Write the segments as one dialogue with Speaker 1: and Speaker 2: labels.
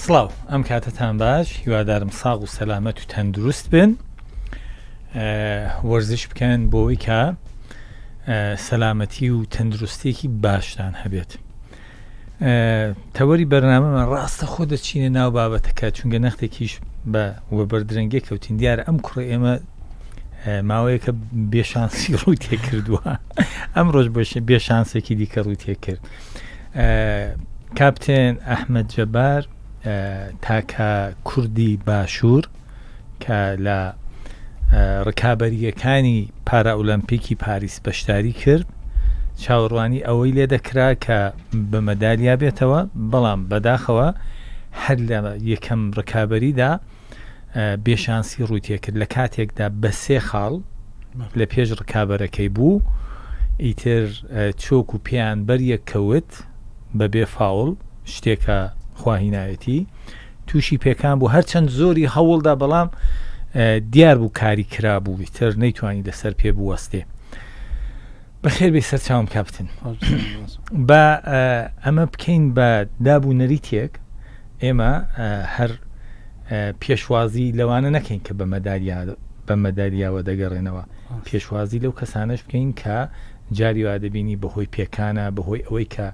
Speaker 1: سڵاو ئەم کاتەتان باش هیوادارم ساغ و سەلامەت و تەندروست بن وەرزش بکەن بۆەوەی کە سەلامەتی و تەندروستێکی باشتان هەبێت تەوەری بەرنامەمان ڕاستە خۆ دەچینە ناو بابەتەکە چونگە نەختێکیش بە وەبەردرەنگێ کەوتین دیارە ئەم کوڕ ئێمە ماوەیەکە بێشانسی ڕووی تێکردووە ئەم ڕۆژ بۆش بێشانسێکی دیکە ڕووی تێکرد کاپتێن ئەحمد جەبار تاکە کوردی باشوور کە لە ڕکابەرییەکانی پارائۆلەمپیکی پاریس بەشداری کرد، چاوەڕوانی ئەوەی لێ دەکرا کە بە مەدالیا بێتەوە، بەڵام بەداخەوە هەر لە یەکەم ڕکابەریدا بێشانسی ڕووی تێکرد لە کاتێکدا بە سێ خاڵ لە پێش ڕکابەرەکەی بوو، ئیتر چۆک و پێیان بەریەک کەوت بەبێ فاوڵ، شتێکە خوا هیناوێتی. تووشی پێکان بوو هەرچەند زۆری هەوڵدا بەڵام دیار بوو کاری کرابوو ئیتر نەیتوانی لەسەر پێ بوەستێ بەخێر بێ سەرچاوم کاپتن بە ئەمە بکەین بە داب و نەریتێک ئێمە هەر پێشوازی لەوانە نەکەین کە بە مەدالیا بە مەدالیاوە دەگەڕێنەوە پێشوازی لەو کەسانش بکەین کە جاری وا دەبینی بەهۆی پێکانە بەهۆی ئەوەی کە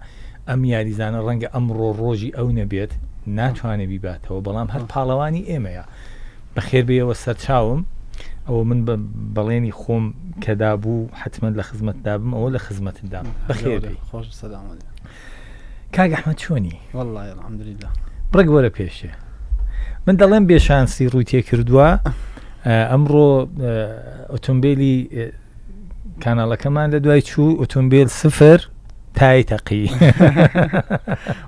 Speaker 1: ئەم یاریزانە ڕەنگە ئەمڕۆ ڕۆژی ئەو نەبێت ناتوانێت بیباتەوە بەڵام هەر پاڵەوانی ئێمەیە بەخێر بێیەوە سەرچاوم ئەوە من بە بەڵێنی خۆم کە دابوو حتمما لە خزمەتدا بم ئەوە لە خزمەتدام بەخێر بێی
Speaker 2: خۆش سەلام
Speaker 1: کاک ئەحمەد چۆنی
Speaker 2: والله الحمدلله
Speaker 1: بڕێک وەرە پێشێ من دەڵێم بێشانسی ڕووی تێکردووە ئەمڕۆ ئۆتۆمبیلی کاناڵەکەمان لە دوای چوو ئۆتۆمبیل سفر تای تەقی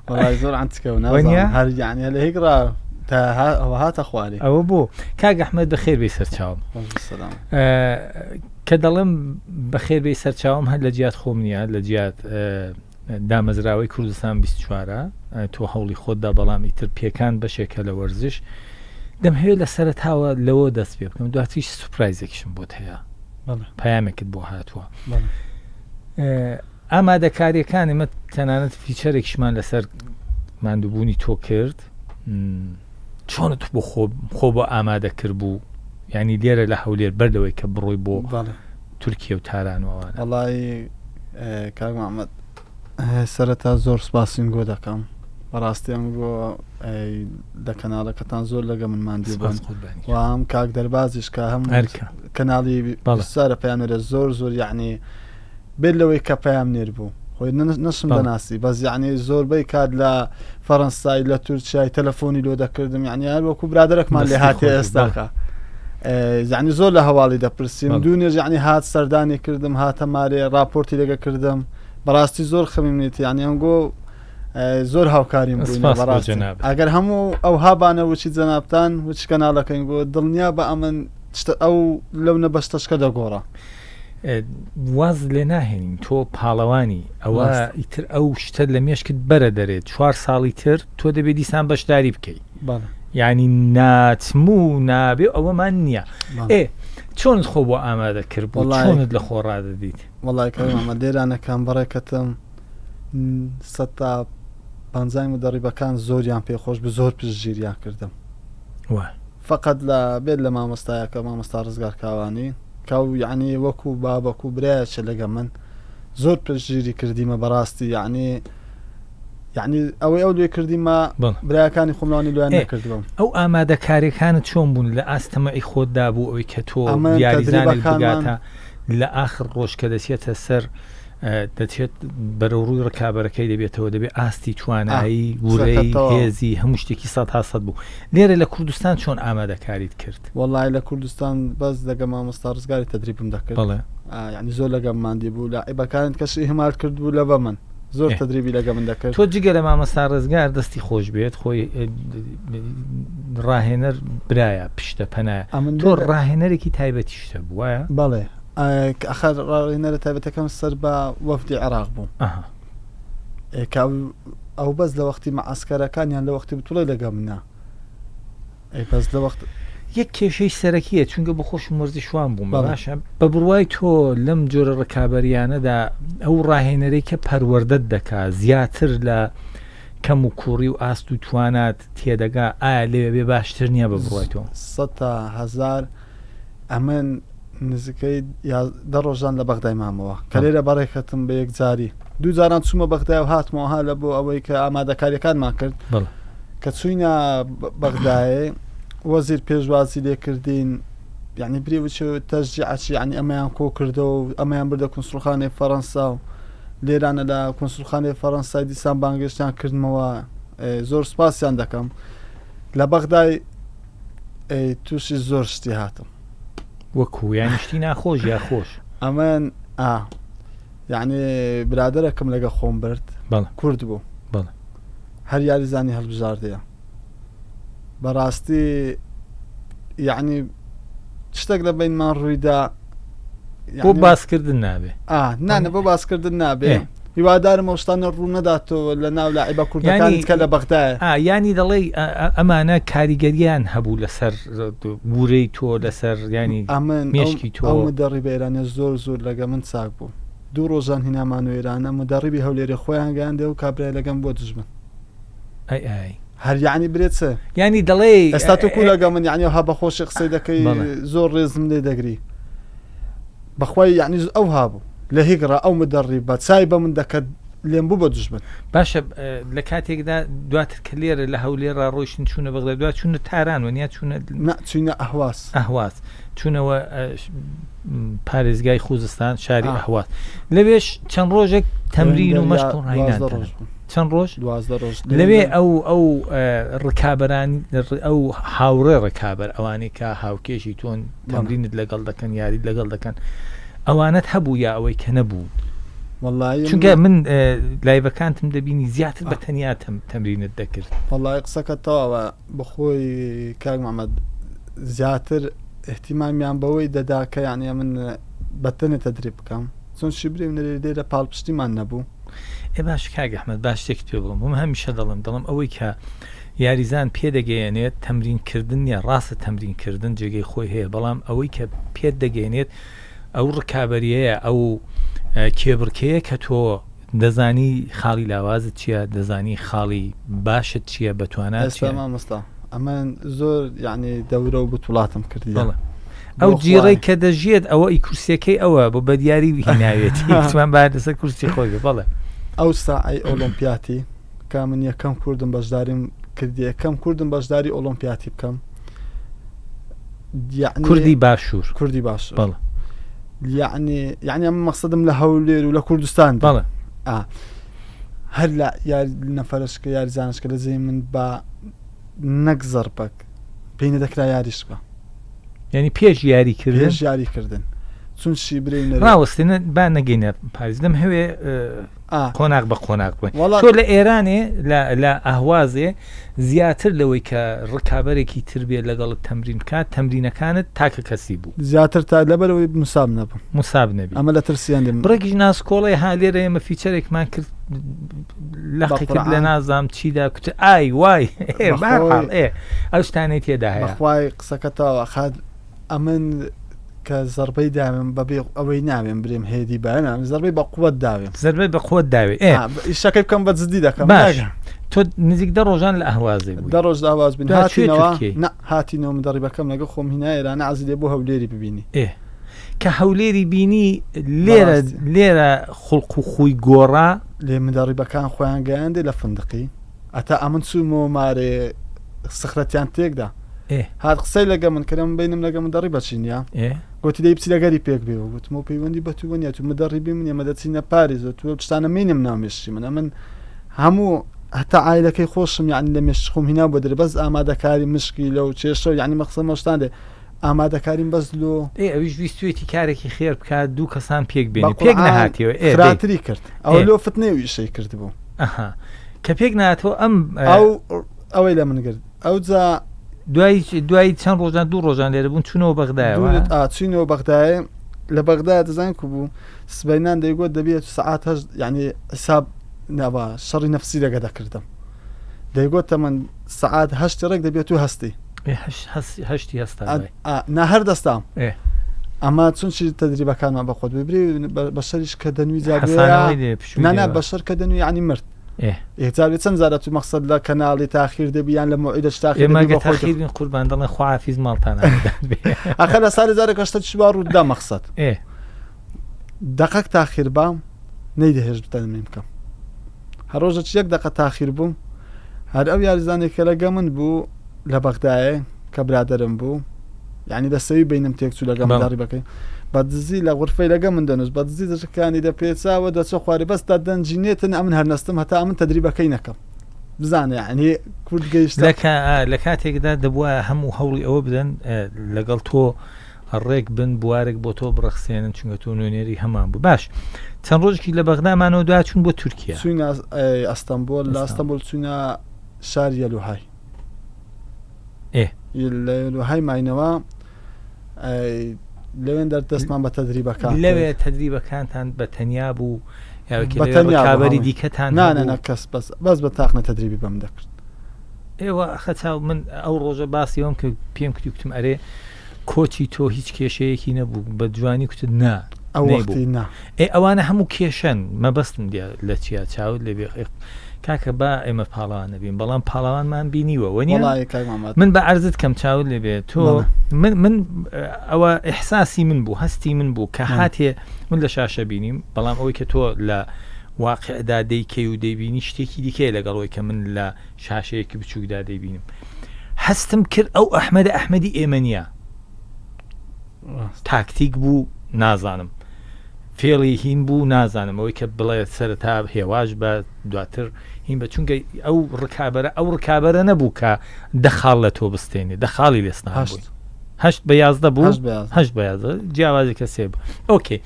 Speaker 2: وەڵای زۆر عەنتکە و نازانم هەر یعنی لە هیک ڕا تا ئەوە هاتە خوارێ
Speaker 1: ئەوە بۆ کاک ئەحمەد بەخێر بێی سەرچاوم کە دەڵێم بەخێر بێی سەرچاوم هەر لە جیات خۆم نییە لە جیات دامەزراوەی کوردستان 24 تۆ هەوڵی خۆتدا بەڵام ئیتر پێکان بەشێکە لە وەرزش دەمهەوێت لە سەرتاوە لەوە دەست پێ بکەم دواتریش سوپرایزێکیشم بۆت هەیە پەیامێکت بۆ هاتووە ئامادەکاریەکان ئمە تەنانەت فیچەرێکیشمان لەسەر ماندووبوونی تۆ کرد چۆنت بۆ خۆ خۆ بۆ ئامادە کرد بوو ینی لێرە لە هەولێر بەر لەوەی کە بڕۆی بۆ تورکیە و تاران و ئەوانە.
Speaker 2: وەڵایی کاک محمد سەرەتا زۆر سپاسین گۆ دەکەم بەڕاستی ئەم گۆ لە کەناڵەکەتان زۆر لەگە من ماندوو بوون و هەم کاک دەربازیش کە هەم کەناڵی سارە پەیامنێرە زۆر زۆر یعنی بێت لەوەی کە پەیامنێر بوو خۆی نەشم دەناسی بەس یعنی زۆربەی کات لە فەرەنسای لە تورکیای تەلەفۆنی لۆ دەکردم یعنی هەر وەکو برادەرەکمان لێ هاتێ ئێستاکە یعنی زۆر لە هەواڵی دەپرسیم دوونێژ یعنی هات سەردانی کردم هاتە مارێ راپۆرتی لەگە کردم بەڕاستی زۆر خەمیمنێتی یعنی ئەنگۆ زۆر هاوکاریم بوو ئەگەر هەموو ئەو هابانە وچی جەنابتان وچ کەناڵەکەین گۆ دڵنیا بە ئەمن ئەو لەو نەبەستەشکە دەگۆڕە
Speaker 1: واز لێ ناهێنین تۆ پاڵەوانی ئەوە ئیتر ئەو شتە لە مێشکت بەرە دەرێت چوار ساڵی تر تۆ دەبێت دیسان بەشداری بکەیت ینی ناچم و نابێ ئەوەمان نییە ئێ چۆن خۆ بۆ ئامادە کرد بۆ چۆنت لە خۆ ڕادەدیت
Speaker 2: وڵای کەمە دێرانەکان بەڕێکەتم سەتا پەنجای مدەڕیبەکان زۆریان پێخۆش بە زۆر پشتگیریان کردم فقط لە بێت لە مامۆستایەکە مامۆستا ڕزگار کاوانی کاو یعنی وەکو بابەک و برایەکە لەگە من زۆر پشتگیری کردیمە بەڕاستی یعنی یعنی ئەوەی ئەو لێ کردیمە برایەکانی خۆمانی لۆیان نەکردبم
Speaker 1: ئەو ئامادەکاریەکانت چۆن بوون لە ئاست تەمەعی خۆتدا بوو ئەوەی کە تۆ یاریزانێک بگاتە لە ئاخر ڕۆژ کە دەچێتە سەر دەچێت بەرەو ڕووی ڕکابەرەکەی دەبێتەوە دەبێت ئاستی توانایی ورەی هێزی هەموو شتێکی سە تا سەد بوو لێرە لە کوردستان چۆن ئامادەکاریت کرد؟
Speaker 2: وەڵای لە کوردستان بەس لەگە مامۆستا ڕزگاری تەدریبم دەکرد
Speaker 1: بەڵێ
Speaker 2: یعنی زۆر لەگەم ماندی بوو لاعیبەکانت کەسی ئیهمال کرد بوو لەبە من زۆر تەدریبی لەگە من دەکرد
Speaker 1: تۆ جگە لە مامۆستا ڕزگار دەستی خۆش بێت خۆی ڕاهێنەر برایە پشتە پەنایە
Speaker 2: ئەمن
Speaker 1: تۆ ڕاهێنەرێکی تایبەتیشتە بووایە
Speaker 2: بەڵێ ئەخەر ڕاهێنەرە تایبەتەکەم سەر بە وەفدی عێراق بوو کە ئەو بەس لە وەختی مەعسکەرەکان یان لە وەختی بتوڵی لەگە منە ئەی بەس لە وەخت
Speaker 1: یەک کێشەی سەرەکیە چونکە بە خۆشم وەرزشوان بووم باشە بە بڕوای تۆ لەم جۆرە ڕکابەریانەدا ئەو ڕاهێنەرەی کە پەروەردەت دەکا زیاتر لە کەم و کوڕی و ئاست و توانات تێدەگا ئایا لەوێ بێ باشتر نییە بە بڕوای تۆ؟
Speaker 2: سەتا هەزار ئەمن نزیکەی دە ڕۆژان لە بەغدای مامەوە کە لێرە بەڕێکەتم بە یەکجاری دوو جاران چوومە بەغدای و هاتمەوە ها لە بۆ ئەوەی کە ئامادەکاریەکانمان کرد کە چوینە بەغدایێ وەزیر پێشوازی لێکردین یعنی بری وچ تەشجیعەچی یعنی ئەمەیان کۆ کردەوە و ئەمەیان بردە کونسوڵخانەی فەڕەنسا و لێرانە لە کونسوڵخانەی فەڕەنسای دیسان بانگێشتیان کردمەوە زۆر سپاسیان دەکەم لە بەغدای تووشی زۆر شتی هاتم
Speaker 1: وەکو یانی شتی ناخۆش یا خۆش
Speaker 2: ئەمن ئا یعنی برادەرەکەم لەگە خۆم برد کورد بوو هەر یاریزانی هەڵبژاردەیە بەڕاستی یعنی شتێک لە بینمان ڕوویدا
Speaker 1: بۆ باسکردن نابێ
Speaker 2: نانە بۆ باسکردن نابێ هیوادارم ئەو شتانە ڕوو نەداتەوە لە ناو لاعیبە کوردەکان کە لە بەغدایە.
Speaker 1: ئا یانی دەڵێی ئەمانە کاریگەریان هەبوو لەسەر ورەی تۆ لەسەر یانی
Speaker 2: ئەمن
Speaker 1: مێشکی تۆ.
Speaker 2: ئەو مدەڕیبە ئێرانیە زۆر زۆر لەگە من چاک بوو دوو ڕۆژان هینامان و ئێرانە مدەڕیبی هەولێرێ خۆیان گەیاندێ و کابرای لەگەم بووە دوژمن.
Speaker 1: ئەی ئای.
Speaker 2: هەر یانی برێ چ؟
Speaker 1: یانی دەڵێی
Speaker 2: ئێستا تۆ کو لەگە من یانی ئەوها بەخۆشی قسەی دەکەی زۆر ڕێزم لێ دەگری. بەخوای یەعنی ئەوها بوو لە هیگڕا ئەو مدەڕیبە چای بە من دەکەت لێم بوو بە دوژمن.
Speaker 1: باشە لە کاتێکدا دواتر کە لێرە لە هەولێر ڕا ڕۆیشتن چوونە بەغدا دوا چوونە تاران وە نیا چوونە
Speaker 2: نا چوینە ئەهواز.
Speaker 1: ئەهواز چوونەوە پارێزگای خوزستان شاری ئەهواز لەوێش چەند ڕۆژێک تەمرین و مەشق و ڕاهینان چەند ڕۆژ
Speaker 2: 12 ڕۆژ
Speaker 1: لەوێ ئەو ئەو ڕکابەران ئەو هاوڕێ ڕکابەر ئەوانەی کە هاوکێشی تۆن تەمرینت لەگەڵ دەکەن یاریت لەگەڵ دەکەن ئەوانەت هەبوو یا ئەوەی کە نەبوو چونکە من لایڤەکانتم دەبینی زیاتر بە تەنیا تەمرینت دەکرد
Speaker 2: وەڵی قسەکە تەواوە بەخۆی کاک محمد زیاتر احتیمامیان بەوەی دەدا کە یعنی من بەتەنێ تەدریب بکەم چۆن شیبرێ نەرێ لێرە پاڵپشتیمان نەبوو
Speaker 1: ئێ باش کاک ئەحمد باش شتێکت پێ بڵم من هەمیشە دەڵم دەڵم ئەوەی کە یاریزان پێدەگەیەنێت تەمرین کردن نیە ڕاستە تەمرین کردن جێگەی خۆی هەیە بەڵام ئەوەی کە پێت دەگەیەنێت ئەو ڕکابەریەیە ئەو کێبڕکێیە کە تۆ دەزانی خاڵی لاوازت چییە دەزانی خاڵی باشت چییە بە توانات
Speaker 2: ئێستا مامۆستا ئەمە زۆر یعنی دەورە و بتوڵاتم کردی
Speaker 1: ئەو جیڕەی کە دەژیێت ئەوە ئی کورسیەکەی ئەوە بۆ بەدیاری هیناوێتی وتمان با لەسەر کورسی خۆی بێ بەڵێ.
Speaker 2: ئەو ساعەی ئۆڵۆمپیاتی کە من یەکەم کوردم بەشداریم کردی یەکەم کوردم بەشداری ئۆڵۆمپیاتی بکەم
Speaker 1: یعنی کوردی باشوور
Speaker 2: کوردی باشوور بەڵێ یعنی یعنی ئەمە مەقسەدم لە هەولێر و لە کوردستان
Speaker 1: بەڵێ
Speaker 2: ئا هەر لە یار نەفەرشکە یاریزانشکە لە جێی من با نەک زەربەک پێی نەدەکرا یاریش بکا.
Speaker 1: یعنی پێش یاری کردن
Speaker 2: پێش یاری کردن چون شیبرەی
Speaker 1: نەرێ ڕاوەستێنە با نەگەینە پاریس دەم هەوێ قۆناغ بە قۆناغ بووین تۆ لە ئێرانێ لە ئەهوازێ زیاتر لەوەی کە ڕکابەرێکی تر بێت لەگەڵت تەمرین بکات تەمرینەکانت تاکە کەسی بوو
Speaker 2: زیاتر تا لەبەرەوەی مساب نەبم
Speaker 1: مساب نەبی
Speaker 2: ئەمە لە ترسیان
Speaker 1: لێم بڕێکیش ناسکۆڵێ ها لێرە ئێمە فیچەرێکمان کرد لەقی کرد لە نازام چیدا کوت ئای وای ئێ ئەو شتانەی تێدا هەیە
Speaker 2: بەخوای قسەکە تەواوە خات ئەمن کە زەربەی داوێم بەبێ ئەوەی ناوێم برێم هێدی بانام زەربەی بە قوت داوێم
Speaker 1: زەربەی بە قوت داوێ ئێ
Speaker 2: ئیشەکەی بکەم بە جدی دەکەم
Speaker 1: باش تۆ نزیک دە ڕۆژان لە ئەهوازێ
Speaker 2: بووی دە ڕۆژ لە ئەهواز بووین هاتینەوە نا هاتینەوە من دەڕیبەکەم لەگەڵ خۆم هینا ئێرانە عەزیز لێ بۆ هەولێری ببینی
Speaker 1: ئێ کە هەولێری بینی لێرە لێرە خوڵق و خوی گۆڕا.
Speaker 2: لێ مدەڕیبەکان خۆیان گەیاندێ لە فندقی ئەتا ئەمن چوومەوە مارێ سخرەتیان تێکدا هات قسەی لەگە من کرم بینم لەگە مدەڕی بەچی نیە گوتی دەی بچی لەگەری پێک بێ گوتمەوە پەیوەندی بە تووە نیە تو مدەڕیبی من ئێمە دەچینە پاریس و تو شتانە مینم ناو مێشکی من ئەمن هەموو هەتا عایلەکەی خۆشم یعنی لە مێشک خۆم هینا بۆ دەرێ بەس ئامادەکاری مشکی لەو چێشە یعنی مەخسە مەشتان دێ ئامادەکاریم بەس لۆ.
Speaker 1: ئێ ئەویش ویستویەتی کارێکی خێر بکات دوو کەسان پێک بێنێ پێک نەهاتیەوە ئێ
Speaker 2: خراتری کرد ئەوە لۆ فتنەی و ئیشەی کردبوو.
Speaker 1: ئەها کە پێک ناتەوە ئەم
Speaker 2: ئەو ئەوەی لە من گرت ئەوجا
Speaker 1: دوای دوای چەند ڕۆژان دوو ڕۆژان لێرە بوون چوونەوە بەغدایەوە
Speaker 2: چوینەوە بەغدایە لە بەغدایە دەزانین کو بوو سبەینان دەیگوت دەبێت سەعات هەشت یعنی حساب ناوە شەڕی نەفسی لەگە دەکردم دەیگوت تەمەن سەعات هەشتی ڕێک دەبێت و هەستی
Speaker 1: هەشتی هەستا
Speaker 2: نا هەر دەستام ئەمە چونچی تەدریبەکانمان بە خۆت ببری بەشەریش کە دەنووی نانا بەشەر کە دەنووی ینی مرد. ئێجارێ چەند جارە تو مەقسەد لە کەناڵی تاخیر دەبی یان لە مۆعیدەش تاخیر
Speaker 1: ئێمە
Speaker 2: دەبی
Speaker 1: گە
Speaker 2: بۆ خۆی
Speaker 1: تاخیر بین قوربان دەڵێن خواحافیز ماڵتان ئاوەدان بێ.
Speaker 2: ئەخە لە ساڵی جارێک شتە چی وا ڕوودا مەقسەد
Speaker 1: ئێ
Speaker 2: دەقەک تاخیر با نەیدەهێشت بتەنمیم بکەم هەر ڕۆژە چ یەک دەقە تاخیر بووم هەر ئەو یاریزانێک کە لەگە من بوو لە بەغدایێ کە برادەرم بوو یعنی لە سەوی بینم تێکچوو لەگەم
Speaker 1: بەڵێ.
Speaker 2: دەڕیبەکەی بە دزی لە غرفەی لەگە من دەنووس بە دزی دەچەکانی دەپێچاوە دەچە خوارێ بەس تا دەنجی نێتن ئەمن هەر نەستم هەتا ئەمن تەدریبەکەی نەکەم بزانە یعنی کورد گەیشتە
Speaker 1: لە کا- ئا، لە کاتێکدا دەبووە هەموو هەوڵی ئەوە بدەن ئە، لەگەڵ تۆ ڕێک بن بوارێک بۆ تۆ بڕەخسێنن چونکە تۆ نوێنەری هەمان بوو باش چەند ڕۆژێکی لە بەغدامانەوە دوا چوون بۆ تورکیا
Speaker 2: چوینە ئەستەمبۆل لە ئەستەمبۆل چوینە شاری یەلوهای
Speaker 1: ئێ
Speaker 2: لە یەلوهای ماینەوە لەوێن دەر دەستمان بە تەدریبەکان
Speaker 1: لەوێ تەدریبەکانتان بە تەنیا بوو
Speaker 2: بە تەنیا
Speaker 1: کابری دیکەتان
Speaker 2: نانە کەس بەس بەس بە تاقنە تەدریبی بەم دەکرد
Speaker 1: ئێوە خەچاو من ئەو ڕۆژە باسی ئەوم کە پێم کردی کوتم ئەرێ کۆچی تۆ هیچ کێشەیەکی نەبوو بە جوانی کوتت نا
Speaker 2: ئەو وەختی نا
Speaker 1: ئێ ئەوانە هەموو کێشەن مەبەستم دیا لە چیا چاوت لێ بێ کاکە با ئێمە پاڵەوان نەبین بەڵام پاڵەوانمان بینیوە وەنیە
Speaker 2: وەڵی کاک مامەد
Speaker 1: من بە عەرزت کەم چاوت لێ بێ تۆ
Speaker 2: بەڵێ.
Speaker 1: من من ئەوە ئیحساسی من بوو هەستی من بوو کە
Speaker 2: بەڵێ.
Speaker 1: هاتێ من لە شاشە بینیم بەڵام ئەوەی کە تۆ لە واقعدا دەیکەی و دەیبینی شتێکی دیکەیە لەگەڵ ئەوەی کە من لە شاشەیەکی بچووکدا دەیبینم هەستم کرد ئەو ئەحمەدە ئەحمەدی ئێمە نییە تاکتیک بوو نازانم فێڵی هین بوو نازانم ئەوەی کە بڵێ سەرەتا هێواش بە دواتر هین بە چونکە ئەو ڕکابەرە ئەو ڕکابەرە نەبوو کە دەخاڵ لە تۆ بستێنێ دەخاڵی لێستان بووی هەشت بە یازدە بوو هەشت بە یازدە جیاوازی کە سێ بوو ئۆکەی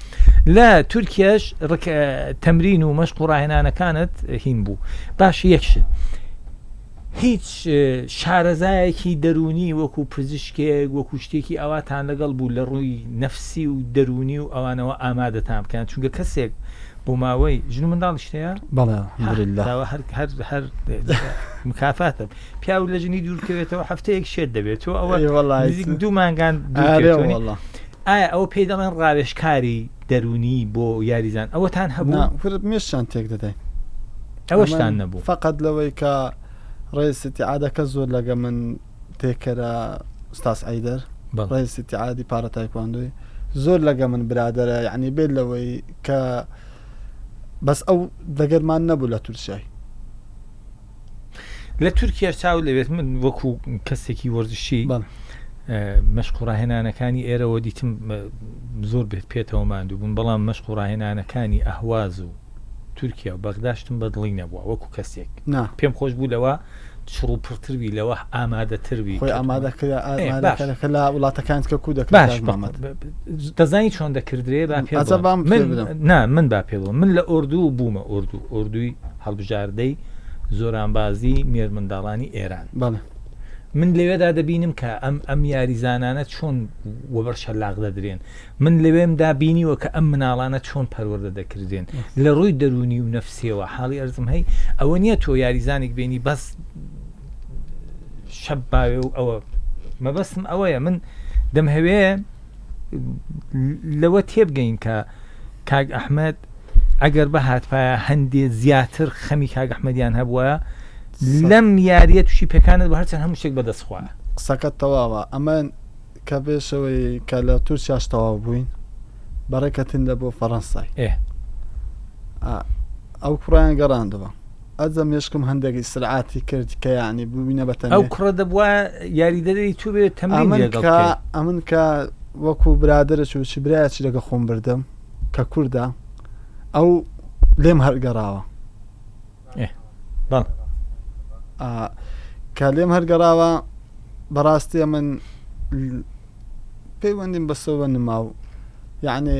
Speaker 1: لە تورکیاش تەمرین و مەشق و ڕاهێنانەکانت هین بوو باش یەکشت هیچ شارەزایەکی دەرونی وەکو پزیشکێک وەکو شتێکی ئەواتان لەگەڵ بوو لە ڕووی نەفسی و دەرونی و ئەوانەوە ئامادەتان بکەن چونکە کەسێک بۆ ماوەی ژن و منداڵیشت هەیە؟
Speaker 2: بەڵێ الحمدللە.
Speaker 1: هەر هەر هەر مکافاتە پیاو لە ژنی دوورکەوێتەوە هەفتەیەک شێت دەبێت تۆ ئەوە نزیک دوو مانگان دوورکەوتوونی ئایا ئەوە پێی دەڵێن ڕاوێژکاری دەرونی بۆ یاریزان ئەوەتان هەبوو؟
Speaker 2: کورد مێشتان تێک دەدەین
Speaker 1: ئەوەشتان نەبوو
Speaker 2: فقط لەوەی کە ڕێسی ئیتیعادەکە زۆر لەگە من تێکەرە ئوستاز عیدەر ڕێسی ئیتیعادی پارە تایکواندۆی زۆر لەگە من برادەرە یعنی بێت لەوەی کە بەس ئەو دەگەرمان نەبوو لە تورکیای
Speaker 1: لە تورکیا چاو لەوێت من وەکو کەسێکی وەرزشی مەشق و ڕاهێنانەکانی ئێرەوە دیتم زۆر بێت پێتەوە ماندوو بوون بەڵام مەشق و ڕاهێنانەکانی ئەهواز و تورکیا و بەغداشتم بەدڵی نەبووە وەکو کەسێک پێم خۆش بوو لەوە چڕ و پڕتر بی لەوە ئامادەتر بی
Speaker 2: خۆی ئامادە کرا ئامادەکەرەکە لە وڵاتەکان کە کو دەکرد
Speaker 1: باش دەزانی چۆن دەکردرێ با پێ من نا من با پێ بڵێم من لە ئۆردوو بوومە ئۆردوو ئۆردووی هەڵبژاردەی زۆرانبازی مێرمنداڵانی ئێران
Speaker 2: بەڵێ
Speaker 1: من لەوێدا دەبینم کە ئەم ئەم یاریزانانە چۆن وەبەر شەلاق دەدرێن من لەوێمدا بینیوە کە ئەم مناڵانە چۆن پەروەردە دەکردرێن لە ڕووی دەروونی و نەفسیەوە حاڵی ئەرزم هەی ئەوە نییە تۆ یاریزانێک بێنی بەس شەب باوێ و ئەوە مەبەستم ئەوەیە من دەمهەوێ لەوە تێبگەین کە کاک ئەحمد ئەگەر بەهاتپایە هەندێ زیاتر خەمی کاک ئەحمدیان هەبووە لەم یاریە تووشی پێکانت بە هەرچەند هەموو شتێک بەدەستخوا
Speaker 2: قسەکەت تەواوە ئەمە کە بێشەوەی کە لە تورکیاش تەواو بووین بەڕێکەتن لە بۆ فەڕەنسای
Speaker 1: ئێ
Speaker 2: ئەو کوڕیان گەڕاندەوە ئەجە مێشکم هەندێک ئیسرعاتی کرد کە یعنی ببینە بە
Speaker 1: ئەو کوڕە دەبووە یاریدەری تو بێ تەمرین لەگەڵ
Speaker 2: کە ئەمن کە وەکو برادرە چوو چی برایەکی لەگە خۆم بردم کە کوردە ئەو لێم هەرگەڕاوە کە لێم هەرگەڕاوە بەڕاستی ئەمن پەیوەندیم بەسەوە نما و یعنی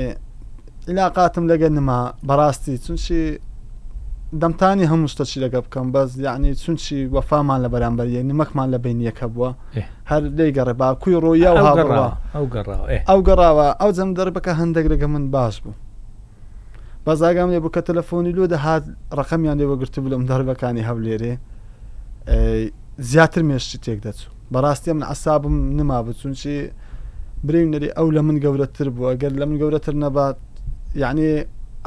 Speaker 2: علاقاتم لەگە نما بەڕاستی چونچی دەمتانی هەموو شتەچی لەگە بکەم بەس یعنی چونچی وەفامان لە بەرامبەریە نمەکمان لە بینیەکە بووە هەر لێی گەڕێ باکوی ڕۆیا و هاوڕوا
Speaker 1: ئەو گەڕاوە
Speaker 2: ئەو گەڕاوە ئەو جەم دەربەکە هەندێک لەگە من باش بوو بەس ئاگام لێ بوو کە تەلەفۆنی لۆ دەهات ڕقەمیان لێ وەگرتبوو لەم دەربەکانی هەولێرێ زیاتر مێشتی تێک دەچوو بەڕاستی من عسابم نما بوو چونچی بریم نەری ئەو لە من گەورەتر بوو ئەگەر لە من گەورەتر نەبات یعنی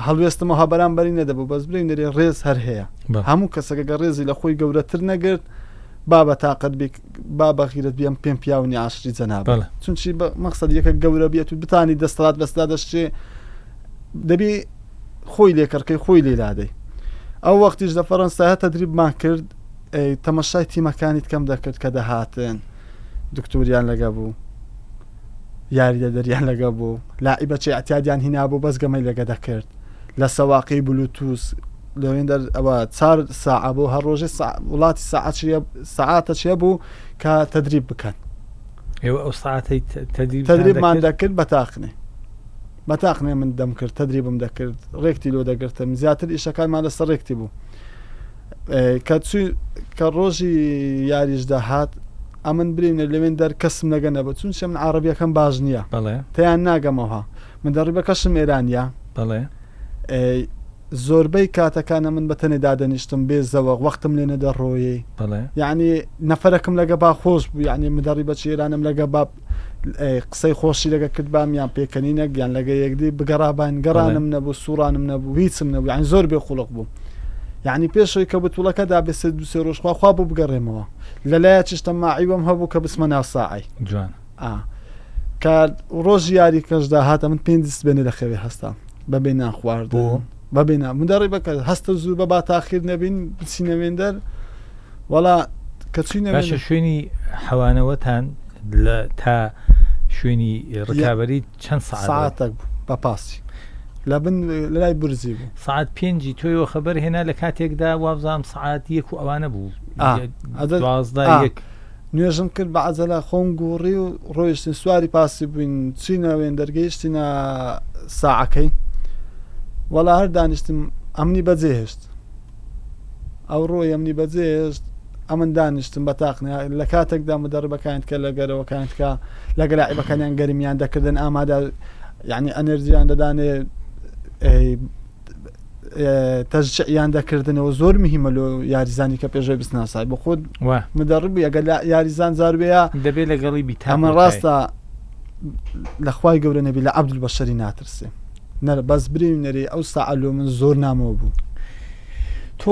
Speaker 2: هەڵوێستم ئەوها بەرامبەری نەدەبوو بەس برێ نەرێ ڕێز هەر هەیە هەموو کەسەکە گە ڕێزی لە خۆی گەورەتر نەگرت با بە تاقەت بی با بە غیرەت بیم پێم پیاونی عاشری جەناب چونچی بە مەقسەد یەکە گەورە بێت و بتانی دەستەڵات بەسدا دەشتێ دەبی خۆی لێکڕکەی خۆی لێلادەی ئەو وەختیش لە فەرەنسا تەدریبمان کرد تەمەشای تیمەکانی کەم دەکرد کە دەهاتن دکتۆریان لەگە بوو یاریدەدەریان لەگە بوو لاعیبەچی ئەتیادیان هینابوو بەس گەمەی لەگە دەکرد لە سەواقی بلوتوس لەوێندەر ئەوە چار ساعە بۆ هەر ڕۆژێ وڵاتی ساعەت سەعاتە چێ بوو کە تدریب بکەن
Speaker 1: ئێوە ئەو ساعتەی
Speaker 2: تدریبمان دەکرد بە تاقنێ بە تاقنێ من دەمکرد تدریبم دەکرد ڕێکتی لۆ دەگرتم زیاتر ئیشەکانمان لەسەر ڕێکتی بوو کە چوی کە ڕۆژی یاریش دەهات ئەمن برینە لەوێن دەر کەسم لەگە نەبوو چونچە من عربیەکەم باش نییە تیان ناگەمەوە من دەڕیبەکەشم ئێرانە
Speaker 1: بەڵێ
Speaker 2: زۆربەی کاتەکانە من بە تەنێ دادەنیشتم بێ زەوەق وەختم لێ نەدەڕۆیی
Speaker 1: بەڵێ.
Speaker 2: یەعنی نەفەرەکم لەگە با خۆش بوو یەعنی مدەڕی بەچی ئێرانم لەگە با قسەی خۆشی لەگە کردبام یان پێکەنینەک یان لەگە یەکدی بگەڕاباین گەڕانم نەبوو سوڕانم نەبوو هیچم نەبوو یەعنی زۆر بێ خوڵق بووم یەعنی پێشەوەی کە بتوڵەکە دابێ سێ دوو سێ ڕۆژ خوا خوا بوو بگەڕێمەوە لەلایە چشتە ماعیوەم هەبوو کە بچمە ناو ساعەی
Speaker 1: جوان
Speaker 2: ئا کە ڕۆژی یاریکەش داهات ئەمن پێنجی سبەینێ لە خەوێ هەستام بەبێ نان خواردن
Speaker 1: بۆ؟
Speaker 2: بەبێ نان مدەڕی بەکە هەستە زوو بە با تاخیر نەبین بچینە وێندەر وەڵا کە چوینە
Speaker 1: باشە
Speaker 2: وێندەر
Speaker 1: شوێنی حەوانەوەتان لە تا شوێنی ڕکابەری چەند سەعات بوو؟
Speaker 2: سەعاتێک بوو بە پاسی لە بن لە لای برزی بوو
Speaker 1: سەعات پێنجی تۆیەوە خەبەر هێنا لە کاتێکدا وابزانم سەعات یەک و ئەوانە بوو
Speaker 2: ئا ئەدە
Speaker 1: 12
Speaker 2: ئا
Speaker 1: یەک
Speaker 2: نوێژم کرد بە عەجەلە خۆم گوڕی و ڕۆیشتین سواری پاسی بووین چینە وێندەر گەیشتینە ساعەکەی وەڵا هەر دانیشتم ئەمنی بەجێ هێشت ئەو ڕۆی ئەمنی بەجێ هێشت ئەمن دانیشتم بە تاقنە لە کاتێکدا مدەڕبەکانت کە لە گەرەوەکانت کە لەگە لاعیبەکانیان گەرمیان دەکردن ئامادە یعنی ئەنرجیان دەدانێ تەشجیعیان دەکردنەوە زۆر مهمە لۆ یاریزانی کە پێشەوەی بچنە سای بۆ خۆت مدەڕب بووی ئەگەر یاریزان زاروەیە
Speaker 1: دەبێت لەگەڵی بی تا
Speaker 2: ئەمە ڕاستە لە خوای گەورە نەبی لە عەبدول بەشەری ناترسێ نەر بەس بری نەری ئەو ساعە لۆ من زۆر نامۆ بوو
Speaker 1: تۆ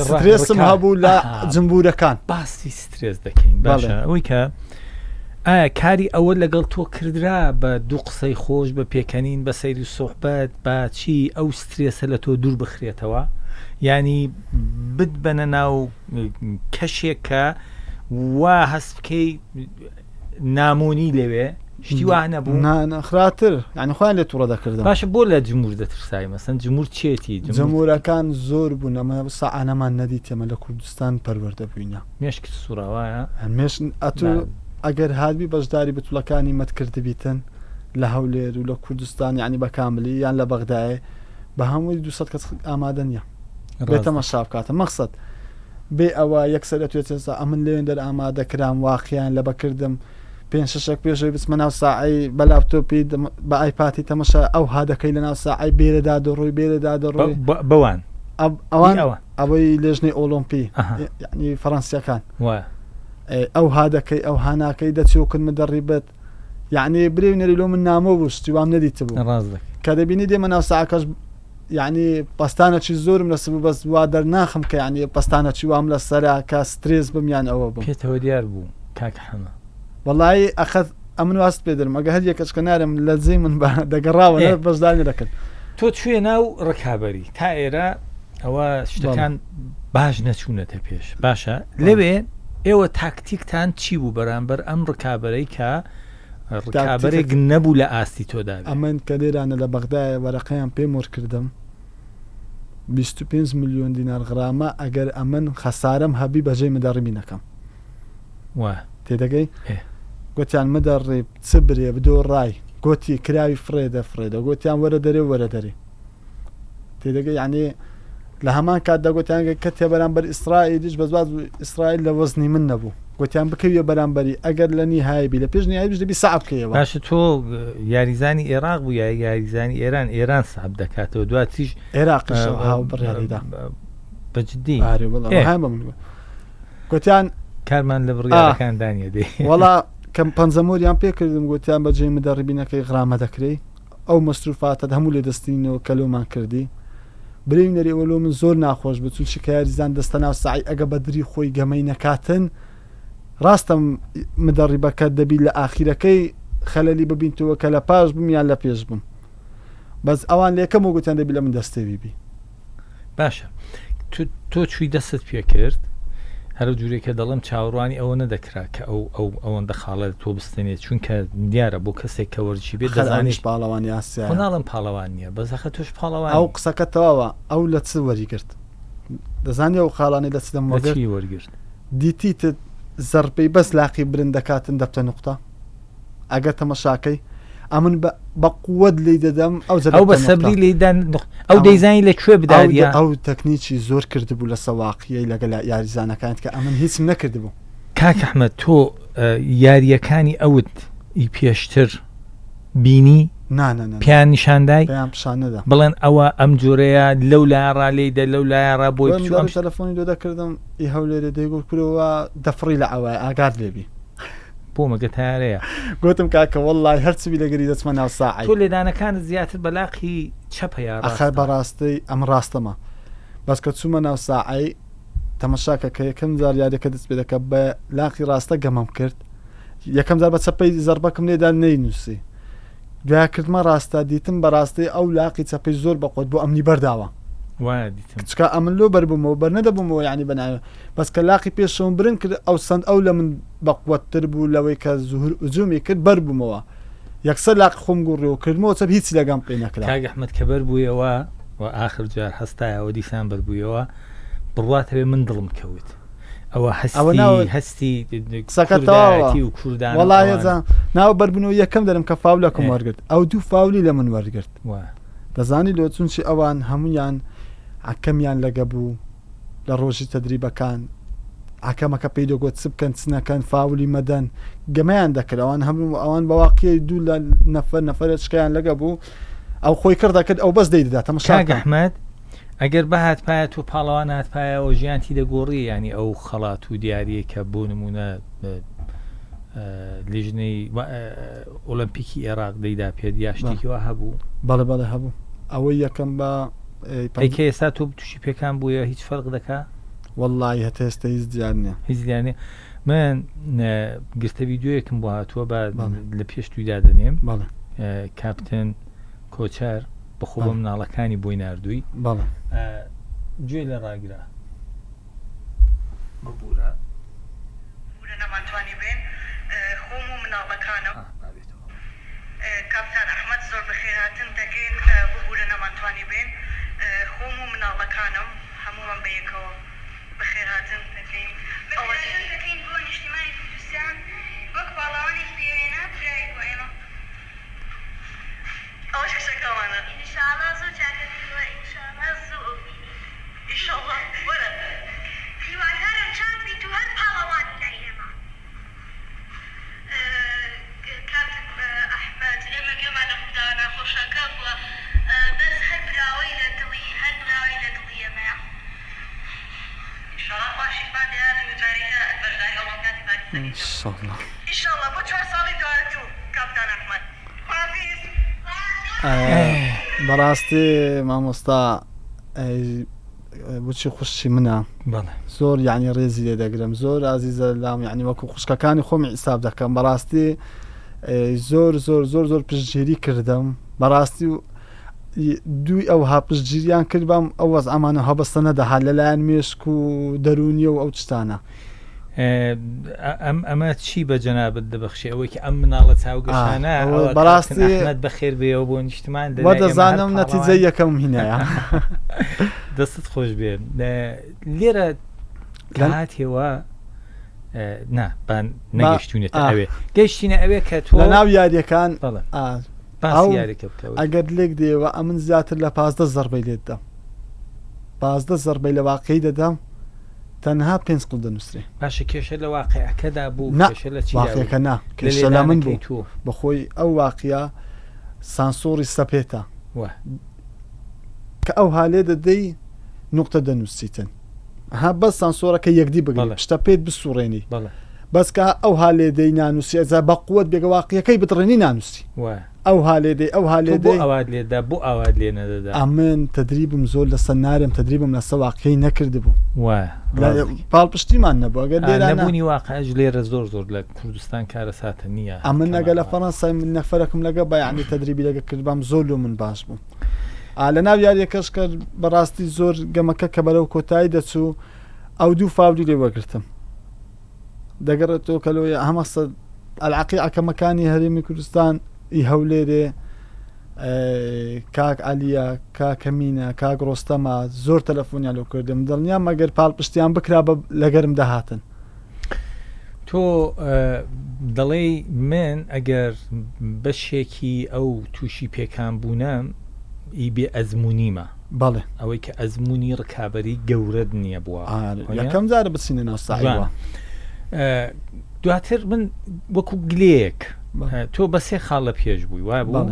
Speaker 2: سترێسم هەبوو لە جمبورەکان
Speaker 1: باسی سترێس دەکەین باشە ئەوەی کە ئایا کاری ئەوە لەگەڵ تۆ کردرا بە دوو قسەی خۆش بە پێکەنین بە سەیر و سوحبەت بە چی ئەو سترێسە لە تۆ دوور بخرێتەوە یانی بتبەنە ناو کەشێک کە وا هەست بکەی نامۆنی لەوێ شتی وا نەبوو
Speaker 2: نا خراتر یعنی خۆیان لێ توڕە دەکردم
Speaker 1: باشە بۆ لە جمهور دەترسای مەسەن جمهور چێتی
Speaker 2: جمهورەکان زۆر بوون ئەمە سەعانەمان نەدیتێمە لە کوردستان پەروەردە بووینە
Speaker 1: مێشکت سوڕاوایە؟
Speaker 2: مێش ئەتو ئەگەر هاتبی بەشداری بتوڵەکانی مەت کردبیتن لە هەولێر و لە کوردستان یعنی بە کاملی یان لە بەغدایێ بە هەمووی 200 کەس ئامادە نییە بێتە مەشا بکاتە مەقسەد بێ ئەوە یەکسەر ئەتوێت ئەمن لەوێن دەر ئامادە کرام واقعیان لە بەکردم پێنج شەشێک پێشەوەی بچمە ناو ساعی بە لاپتۆپی بە ئایپاتی تەمەشا ئەو هادەکەی لە ناو ساعی بێرەدا دەڕۆی بێرەدا دەڕۆی
Speaker 1: بەوان
Speaker 2: ئەوان ئەوەی لێژنەی ئۆڵۆمپی یعنی فەڕەنسیەکان ئەو هادەکەی ئەو هاناکەی دەچوکن مدەڕیبت یعنی برێ نەری لۆ من نامۆ بوو شتی وام نەدیت بوو کە دەبینی دێمە ناو ساعەکەش یعنی پەستانەکی زۆرم لە سبوو بەس وا دەرناخم کە یعنی پەستانەکی وام لە سەرا کە سترێس بم یان ئەوە بم
Speaker 1: پێتەوە دیار بوو کاک حەمە
Speaker 2: وەڵایی ئەخەت ئەمن واست پێ دەرم ئەگە هەر یەکەچکە نارم لە جێی من بە دەگەڕاوە بەشداری دەکرد
Speaker 1: تۆ چوێ ناو ڕکابەری تا ئێرە ئەوە شتەکان باش نەچوونەتە پێش باشە لەوێ ئێوە تاکتیکتان چی بوو بەرامبەر ئەم ڕکابەرەی کە ڕکابەرێک نەبوو لە ئاستی تۆدا
Speaker 2: ئەمن کە لێرانە لە بەغدایە وەرەقەیان پێ مۆر کردم 25 میلیۆن دینار غرامە ئەگەر ئەمن خەسارم هەبی بەجێ مدەڕبی نەکەم
Speaker 1: وا
Speaker 2: تێدەگەی گوتیان مدەڕیب چ برێ بدۆ ڕای گۆتی کراوی فڕێدە فڕێدە گۆتیان وەرە دەرێ وەرە دەرێ تێدەگەی یعنی لە هەمان کاتدا گوتیان کە تێ بەرامبەر ئیسرائیلیش بەس باز ئیسرائیل لە وەزنی من نەبوو گوتیان بکەویە بەرامبەری ئەگەر لە نیهایی بی لە پێش نیهاییش دەبی سەعب بکەیەوە
Speaker 1: باشە تۆ یاریزانی ئێراق بوو یا یاریزانی ئێران ئێران سەعب دەکاتەوە دواتریش
Speaker 2: عێراقیش هاو بڕیاریدا
Speaker 1: بە جدی
Speaker 2: ئارێ وەڵا هەیە بە من گوتیان
Speaker 1: کارمان لە بڕیارەکان دانیە دێ
Speaker 2: وەڵا کەم پەنجەمۆریان پێکردم گوتیان بەجێ مدەڕبینەکەی غرامە دەکرێی. ئەو مەسروفاتەت هەموو لێ دەستینەوە کە لۆمان کردی برێی نەری ئەوە لۆ من زۆر ناخۆش بوو چونچی کە یاریزان دەستە ناو ساعی ئەگە بە دری خۆی گەمەی نەکاتن ڕاستە مدەڕیبەکە دەبی لە ئاخیرەکەی خەلەلی ببینتەوە کە لە پاش بم یان لە پێش بم بەس ئەوان لەکەم و گوتیان دەبی لە من دەستێوی بی.
Speaker 1: باشە تۆ چوی دەستت پێکرد هەرو جورێک کە دەڵێم چاوەڕوانی ئەوە نەدەکرا کە ئەو ئەو ئەوەندە خاڵە تۆ بستێنێت چونکە دیارە بۆ کەسێک کە وەرزشی بێت
Speaker 2: دەزانیش پاڵەوانی ئاسیا
Speaker 1: ناڵم پاڵەوان نییە بەس ئەخە تۆش پاڵەوان
Speaker 2: ئەو قسەکە تەواوە ئەو لە چ وەریگرت دەزانی ئەو خاڵانی لە چ دەم
Speaker 1: وەرگرت وەرگرت
Speaker 2: دیتیتت زەربەی بەس لاقی برند دەکاتن دەبتە نوقتە ئەگەر تەمەشاکەی ئەمن بە بە قوت لی دەدەم
Speaker 1: ئەو ئەو بە سەبری لیدان ئەو دەیزانی لە کوێ بدات
Speaker 2: ئەو تەکنیکی زۆر کردبوو لە سەواقیەی لەگەل یاریزانەکانت کە ئەمن هیچم نەکردبوو.
Speaker 1: کاک ئەحمەد تۆ یاریەکانی ئەوت ی پێشتر بینی؟
Speaker 2: نا نا نا
Speaker 1: پێیان نیشاندای؟
Speaker 2: پێیان پیشان نەدا.
Speaker 1: بڵێن ئەوە ئەم جۆرەیە لەو لایە ڕا لێی دە لەو لایە ڕا بۆی
Speaker 2: بچوو ئەم تەلەفۆنی لۆ دەکردم ئی هەولێرێ دەیگوت کورە وا دەفڕی لە عەوایە ئاگات لێ بی.
Speaker 1: بۆ مەگە تارەیە.
Speaker 2: گوتم کاکە وەڵڵای هەر چ بی لەگەری دەچمە ناو ساعەی.
Speaker 1: تۆ لێدانەکانت زیاتر بە لاقی چەپە یا
Speaker 2: ڕاستە؟ ئەخە بەڕاستی ئەم ڕاستەمە بەس کە چوومە ناو ساعەی تەمەشاکە کە یەکەم جار یاریەکە دەست پێ دەکە بە لاقی ڕاستە گەمەم کرد یەکەم جار بە چەپەی زەربەکم لێدا نەینووسی دوای کردمە ڕاستە دیتم بەڕاستی ئەو لاقی چەپەی زۆر بەقوت بۆ ئەمنی بەرداوە
Speaker 1: وایە دیتم
Speaker 2: چکا ئەمن لۆ بەربوومەوە بەر نەدەبوومەوە یعنی بەناوێ بەس کە لاقی پێشەوەم برن کرد ئەو سەند ئەو لە من بەقوەتتر بوو لەوەی کە زوهر ئوجومی کرد بەر بوومەوە یەکسەر لاقی خۆم گوڕیەوە کردمەوە چەپ هیچی لەگەم پێ نەکرا.
Speaker 1: کاک ئەحمەد کە بەر بوویەوە و ئاخر جار هەستایەوە دیسان بەر بوویەوە بڕوات هەبێ من دڵم کەوت ئەوە
Speaker 2: ئەوە ناو
Speaker 1: هەستی هەستی
Speaker 2: قسەکە تەواوە
Speaker 1: کوردایەتی و کوردان و
Speaker 2: وەڵا
Speaker 1: ئەوانە.
Speaker 2: یەزان ناو بەربوونەوە یەکەم دەرم کە فاولەکم
Speaker 1: ئێ.
Speaker 2: وەرگرت ئەو دوو فاولی لە من وەرگرت
Speaker 1: وا.
Speaker 2: دەزانی لۆ چونچی ئەوان هەموویان عەکەمیان لەگە بوو لە ڕۆژی تەدریبەکان حەکەمەکە پێی دەگوت چ بکەن چ نەکەن فاولی مەدەن گەمەیان دەکرد ئەوان هەموو ئەوان بەواقیی دوو لە نەفەر نەفەرە چکیان لەگە بوو ئەو خۆی کڕ دەکرد ئەو بەس دەیدەدا تەمەشا
Speaker 1: کاک ئەحمەد ئەگەر بەهات پایە تۆ پاڵەوان هات پایەوە ژیانتی دەگۆڕی ینی ئەو خەڵات و دیاریە کە بۆ نمونە لیژنەی ئۆلمپیکی عێراق دەیدا پێت یا شتێکی وا هەبوو
Speaker 2: بەڵێ بەڵێ هەبوو ئەوەی یەکەم بە
Speaker 1: ئەی کە ئێستا تۆ تووشی پێکان بوویە هیچ فەرق دەکا؟
Speaker 2: وەڵڵاهی هەتا ئێستا هیچ دیار نییە.
Speaker 1: هیچ دیار نییە. من گرتە ڤیدیۆیەکم بۆ هاتووە بە لە پێش توی دادەنێم
Speaker 2: بەڵێ
Speaker 1: کاپتن کۆچەر بەخۆ بە مناڵەکانی بۆی ناردووی
Speaker 2: بەڵێ
Speaker 1: گوێ لە ڕاگرە. ببورە.
Speaker 3: بورە نەمانتوانی بێین خۆم و مناڵەکانم. کاپتان ئەحمەد زۆر بەخێرهاتن دەکەین ببورە نەمانتوانی بێین خۆم و مناڵەکانم هەموومان بەیەکەوە بەخێرهاتن دەکەین
Speaker 4: بەخێرهاتن دەکەین بۆ نیشتیمانی کوردستان وەک پاڵەوانێکی بێوێنە برایت بۆ ئێمە.
Speaker 3: ئەوەش کچەکەمانە.
Speaker 4: ئینشاڵا زوو چاکەبیتەوە ئینشاڵا زوو ئەوبینی.
Speaker 3: ئیشەڵا وەرە.
Speaker 4: هیوادارم چاک بیت و هەر پاڵەوانی لای ئێمە.
Speaker 3: کاپتن ئەحمەد ئێمە گوێمان لە ڕووداوە ناخۆشەکە بووە بەس هەر براوەی لە دڵی هەر براوەی لە دڵی ئێمەیە. ئیشەڵا خوا شیفا دەیات و جارێکە بەشداری ئۆڵۆمپیاتی پاریس دەکەیتەوە. ئیشەڵا بۆ چوار ساڵی داهاتوو کاپتان ئەحمەد. خواحافیز.
Speaker 2: بەڕاستی مامۆستا بچی خوشکی منە زۆر یعنی ڕێزی لێ دەگرم زۆر ئازیزە لام یعنی وەکو خوشکەکانی خۆمی حیساب دەکەم بەڕاستی زۆر زۆر زۆر زۆر پشتگیری کردم بەڕاستی و دوی ئەوها پشتگیریان کرد بام ئەو وەزعەمانە هەبەستە نەدەهات لەلایەن مێشک و دەروونیە و ئەو شتانە.
Speaker 1: ئەم ئەمە چی بە جەنابت دەبەخشێ ئەوەی کە ئەم مناڵە چاوگەشانە
Speaker 2: بەڕاستی
Speaker 1: ئەحمەد بەخێر بێەوە بۆ نیشتمان
Speaker 2: وە دەزانم نەتیجە یەکەم هینایە
Speaker 1: دەستت خۆش بێ لێرە هاتیەوە نا بان نەگەشتونێتە ئەوێ گەشتینە ئەوێ کە تۆ
Speaker 2: لە ناو یاریەکان
Speaker 1: باسی یاریەکە بکە
Speaker 2: ئەگەر لێک دێوە ئەمن زیاتر لە 15 زەربەی لێت دەم 15 زەربەی لە واقعی دەدەم تەنها پێنج قل دەنووسرێ.
Speaker 1: باشە کێشە لە واقیعەکەدا بوو
Speaker 2: نا
Speaker 1: کێشە لە چیدا بوو؟
Speaker 2: واقیعەکە نا
Speaker 1: لە
Speaker 2: کێشە لە من
Speaker 1: لێدانەکەی
Speaker 2: بوو
Speaker 1: تۆ.
Speaker 2: بەخۆی ئەو واقیعە سانسۆڕی سەپێتە
Speaker 1: وە.
Speaker 2: کە ئەوها لێ دەدەی نوقتە دەنووسیتن ها بەس سانسۆرەکە یەکدی بگری
Speaker 1: بەڵێ.
Speaker 2: پشتە پێت بسوڕێنی
Speaker 1: بەڵێ.
Speaker 2: بەس کە ئەوها لێ دێی نانووسی ئەجا بە قوت بێگە واقیەکەی بتڕێنی نانووسی
Speaker 1: وایە.
Speaker 2: ئەوها لێ دێی ئەوها
Speaker 1: تۆ
Speaker 2: لێ
Speaker 1: بۆ
Speaker 2: دێی.
Speaker 1: ئاوات لێ دا بۆ ئاوات لێ نەدەدا؟
Speaker 2: ئەمن تەدریبم زۆر لەسەر نارێم تەدریبم لەسەر واقیەی نەکردبوو.
Speaker 1: وایە
Speaker 2: لە
Speaker 1: ڕاست دەکەی.
Speaker 2: پاڵپشتیمان نەبوو ئەگەر
Speaker 1: ئا
Speaker 2: لێرانە.
Speaker 1: نەبوونی واقعش لێرە زۆر زۆر لە کوردستان کارەساتە نییە
Speaker 2: ئەمن ئەگەر
Speaker 1: کەمان
Speaker 2: لە
Speaker 1: واقع.
Speaker 2: فەڕەنسای من نەفەرەکم لەگە با یەعنی تەدریبی لەگە کردبام زۆر لۆ من باش بوو. ئا لەناو یاریەکەش کە بەڕاستی زۆر گەمەکە کە بەرەو کۆتایی دەچوو ئەو دوو فاولی لێ وەرگرتم. دەگەڕێتەوە کە لۆیە هەمەسە ئەلعقی عەکەمەکانی هەرێمی کوردستان ئی هەولێرێ کاک عەلیە کاک کەمینە کاک ڕۆستەمە زۆر تەلەفۆنیان لۆ کردم دڵنیام مەگەر پاڵپشتیان بکرا بە لەگەرم دەهاتن.
Speaker 1: تۆ دەڵێی من ئەگەر بەشێکی ئەو تووشی پێکان بوونەم ئی بێ ئەزموونیمە.
Speaker 2: بەڵێ.
Speaker 1: ئەوەی کە ئەزموونی ڕکابەری گەورەت نییە بووە.
Speaker 2: ئارێ یەکەم جارە بچینە ناو ساحەوە.
Speaker 1: دواتر من وەکو گلەیەک تۆ بە سێ خاڵ لە پێش بووی وا بوو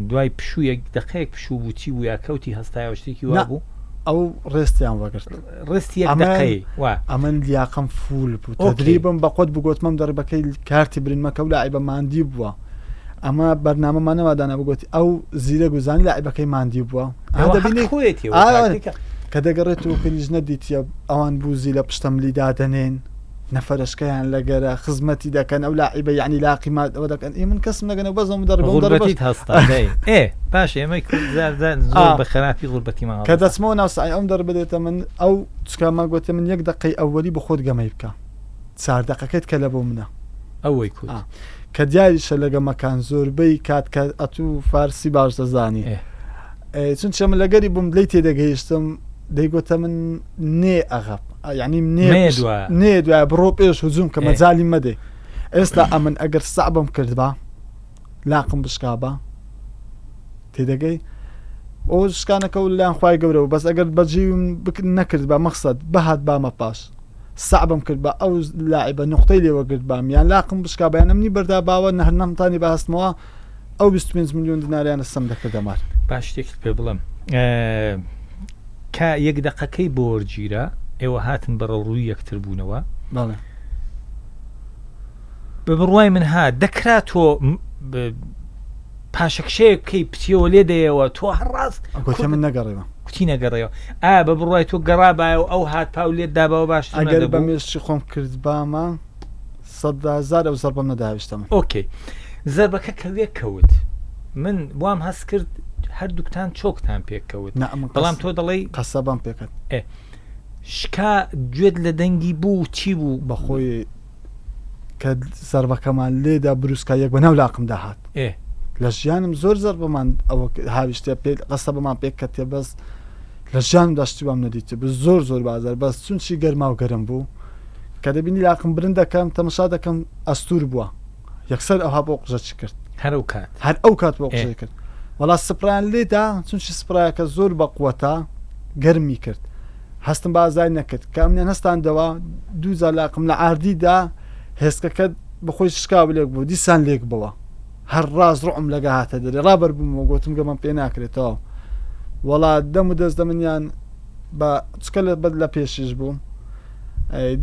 Speaker 1: دوای پشوویەک دقەیەک پشوو بوو چی بوو یا کەوتی هەستایەوە شتێکی وا بوو
Speaker 2: ئەو ڕێستیان وەگرت
Speaker 1: ڕستی یەک دقەی وا
Speaker 2: ئەمن لیاقەم فول بوو تەدریبم بە قۆت بگوتمم دەڕبەکەی کارتی برنمەکە و لاعیبە ماندی بووە ئەمە بەرنامەمان نەوا دانا بگوتی ئەو زیرەک و زانی لاعیبەکەی ماندی بووە
Speaker 1: دەبینی خۆیەتی
Speaker 2: کە دەگەڕێتەوە کە لیژنە دیتیە ئەوان بوزی لە پشتەملی دادەنێن نەفەرەشکەیان لەگەرە خزمەتی دەکەن ئەو لاعیبە یعنی لاقی ما ئەوە دەکەن ئی من کەسم نەگەنە بەس ئەو مدەڕبە
Speaker 1: غوربەتیت هەستا دەی ئێ باش ئێمەی کورد زار زار زۆر بە خراپی غوربەتیمان
Speaker 2: کە دەچمەوە ناو سای ئەم دەڕبە دێتە من ئەو چکە ما گوتە من یەک دقەی ئەوەلی بە خۆت گەمەی بکە چار دقەکەت کە لە بۆ منە
Speaker 1: ئەوەی کورد
Speaker 2: کە دیاریشە لە گەمەکان زۆربەی کات کە ئەتوو فارسی باش دەزانی چون چە من لەگەری بووم لی تێدەگەیشتم دەیگوتە من نێ ئەغەب یعنی نێ نێ دوای بڕۆ پێش هجوم کە مەجالی مەدێ ئێستا ئەمن ئەگەر سەعبم کردبا لاقم بشکابا تێدەگەی ئەو شکانەکە و لەلایەن خوای گەورەوە بەس ئەگەر بەجێیم نەکرد بە مەخسەد بەهات بامە پاش سەعبم کرد بە ئەو لاعبە نقطەی لێوەگرت بام یان لاقم بشکا بەیان ئەمنی بەردا باوە نەهر نەمتانی بەهستمەوە ئەو 25 میلیۆن دیناریان سەم دەکردە مار.
Speaker 1: با شتێکت پێ بڵێم کە یەک دەقەکەی بۆ وەرگیرا ئێوە هاتن بەڕەو ڕووی یەکتر بوونەوە
Speaker 2: بەڵێ.
Speaker 1: بە بڕوای من ها دەکرا تۆ پاشەکشەیەک بکەی بچیەوە لێ دەیەوە تۆ هەر ڕاست
Speaker 2: گوتی من نەگەڕێەوە
Speaker 1: کوتی نەگەڕێەوە ئا بە بڕوای تۆ گەڕابایە و ئەو هات پاو لێت دابەوە باش
Speaker 2: ئەگەر بە مێشکی خۆم کردبامە سەدهزار ئەو زەربەم نەداویشتە من
Speaker 1: ئۆکەی زەربەکە کە وێک کەوت من وام هەست کرد هەردووکتان چۆکتان پێکەوت بەڵام تۆ دەڵێی
Speaker 2: قەسەبەم پێکەت
Speaker 1: شکا گوێت لە دەنگی بوو چی بوو؟
Speaker 2: بەخۆی کە زەربەکەمان لێدا بروسکە یەک بەناو لاقم داهات لە ژیانم زۆر زەربەمان ئەوە هاویشتە پێ قەسەبەمان پێک کەتێ بەس لە ژیانم داشتی وام نەدیت بە زۆر زۆر بازار بەس چونچی گەرما و گەرم بوو کە دەبینی لاقم برند دەکەم تەمەشا دەکەم ئەستور بووە یەکسەر ئەوها بۆ قژەچی کرد
Speaker 1: هەر ئەو کات
Speaker 2: هەر ئەو کات بۆ قژەی کرد وەڵا سپرایان لێدا چونچی سپرایەکە زۆر بە قوەتە گەرمی کرد هەستم بە ئازای نەکرد کە ئەمنیان هەستاندەوە دوو جار لاقم لە عاردیدا هێسکەکە بەخۆی شکا و لێک بوو دیسان لێک بووە هەر ڕاست ڕعم لەگە هاتە دەرێ ڕابەر بوومەوە گوتم گەمەم پێ ناکرێتەوە وەڵا دەم و دەست دەمنیان بە چکە لە بەد لە پێشیش بووم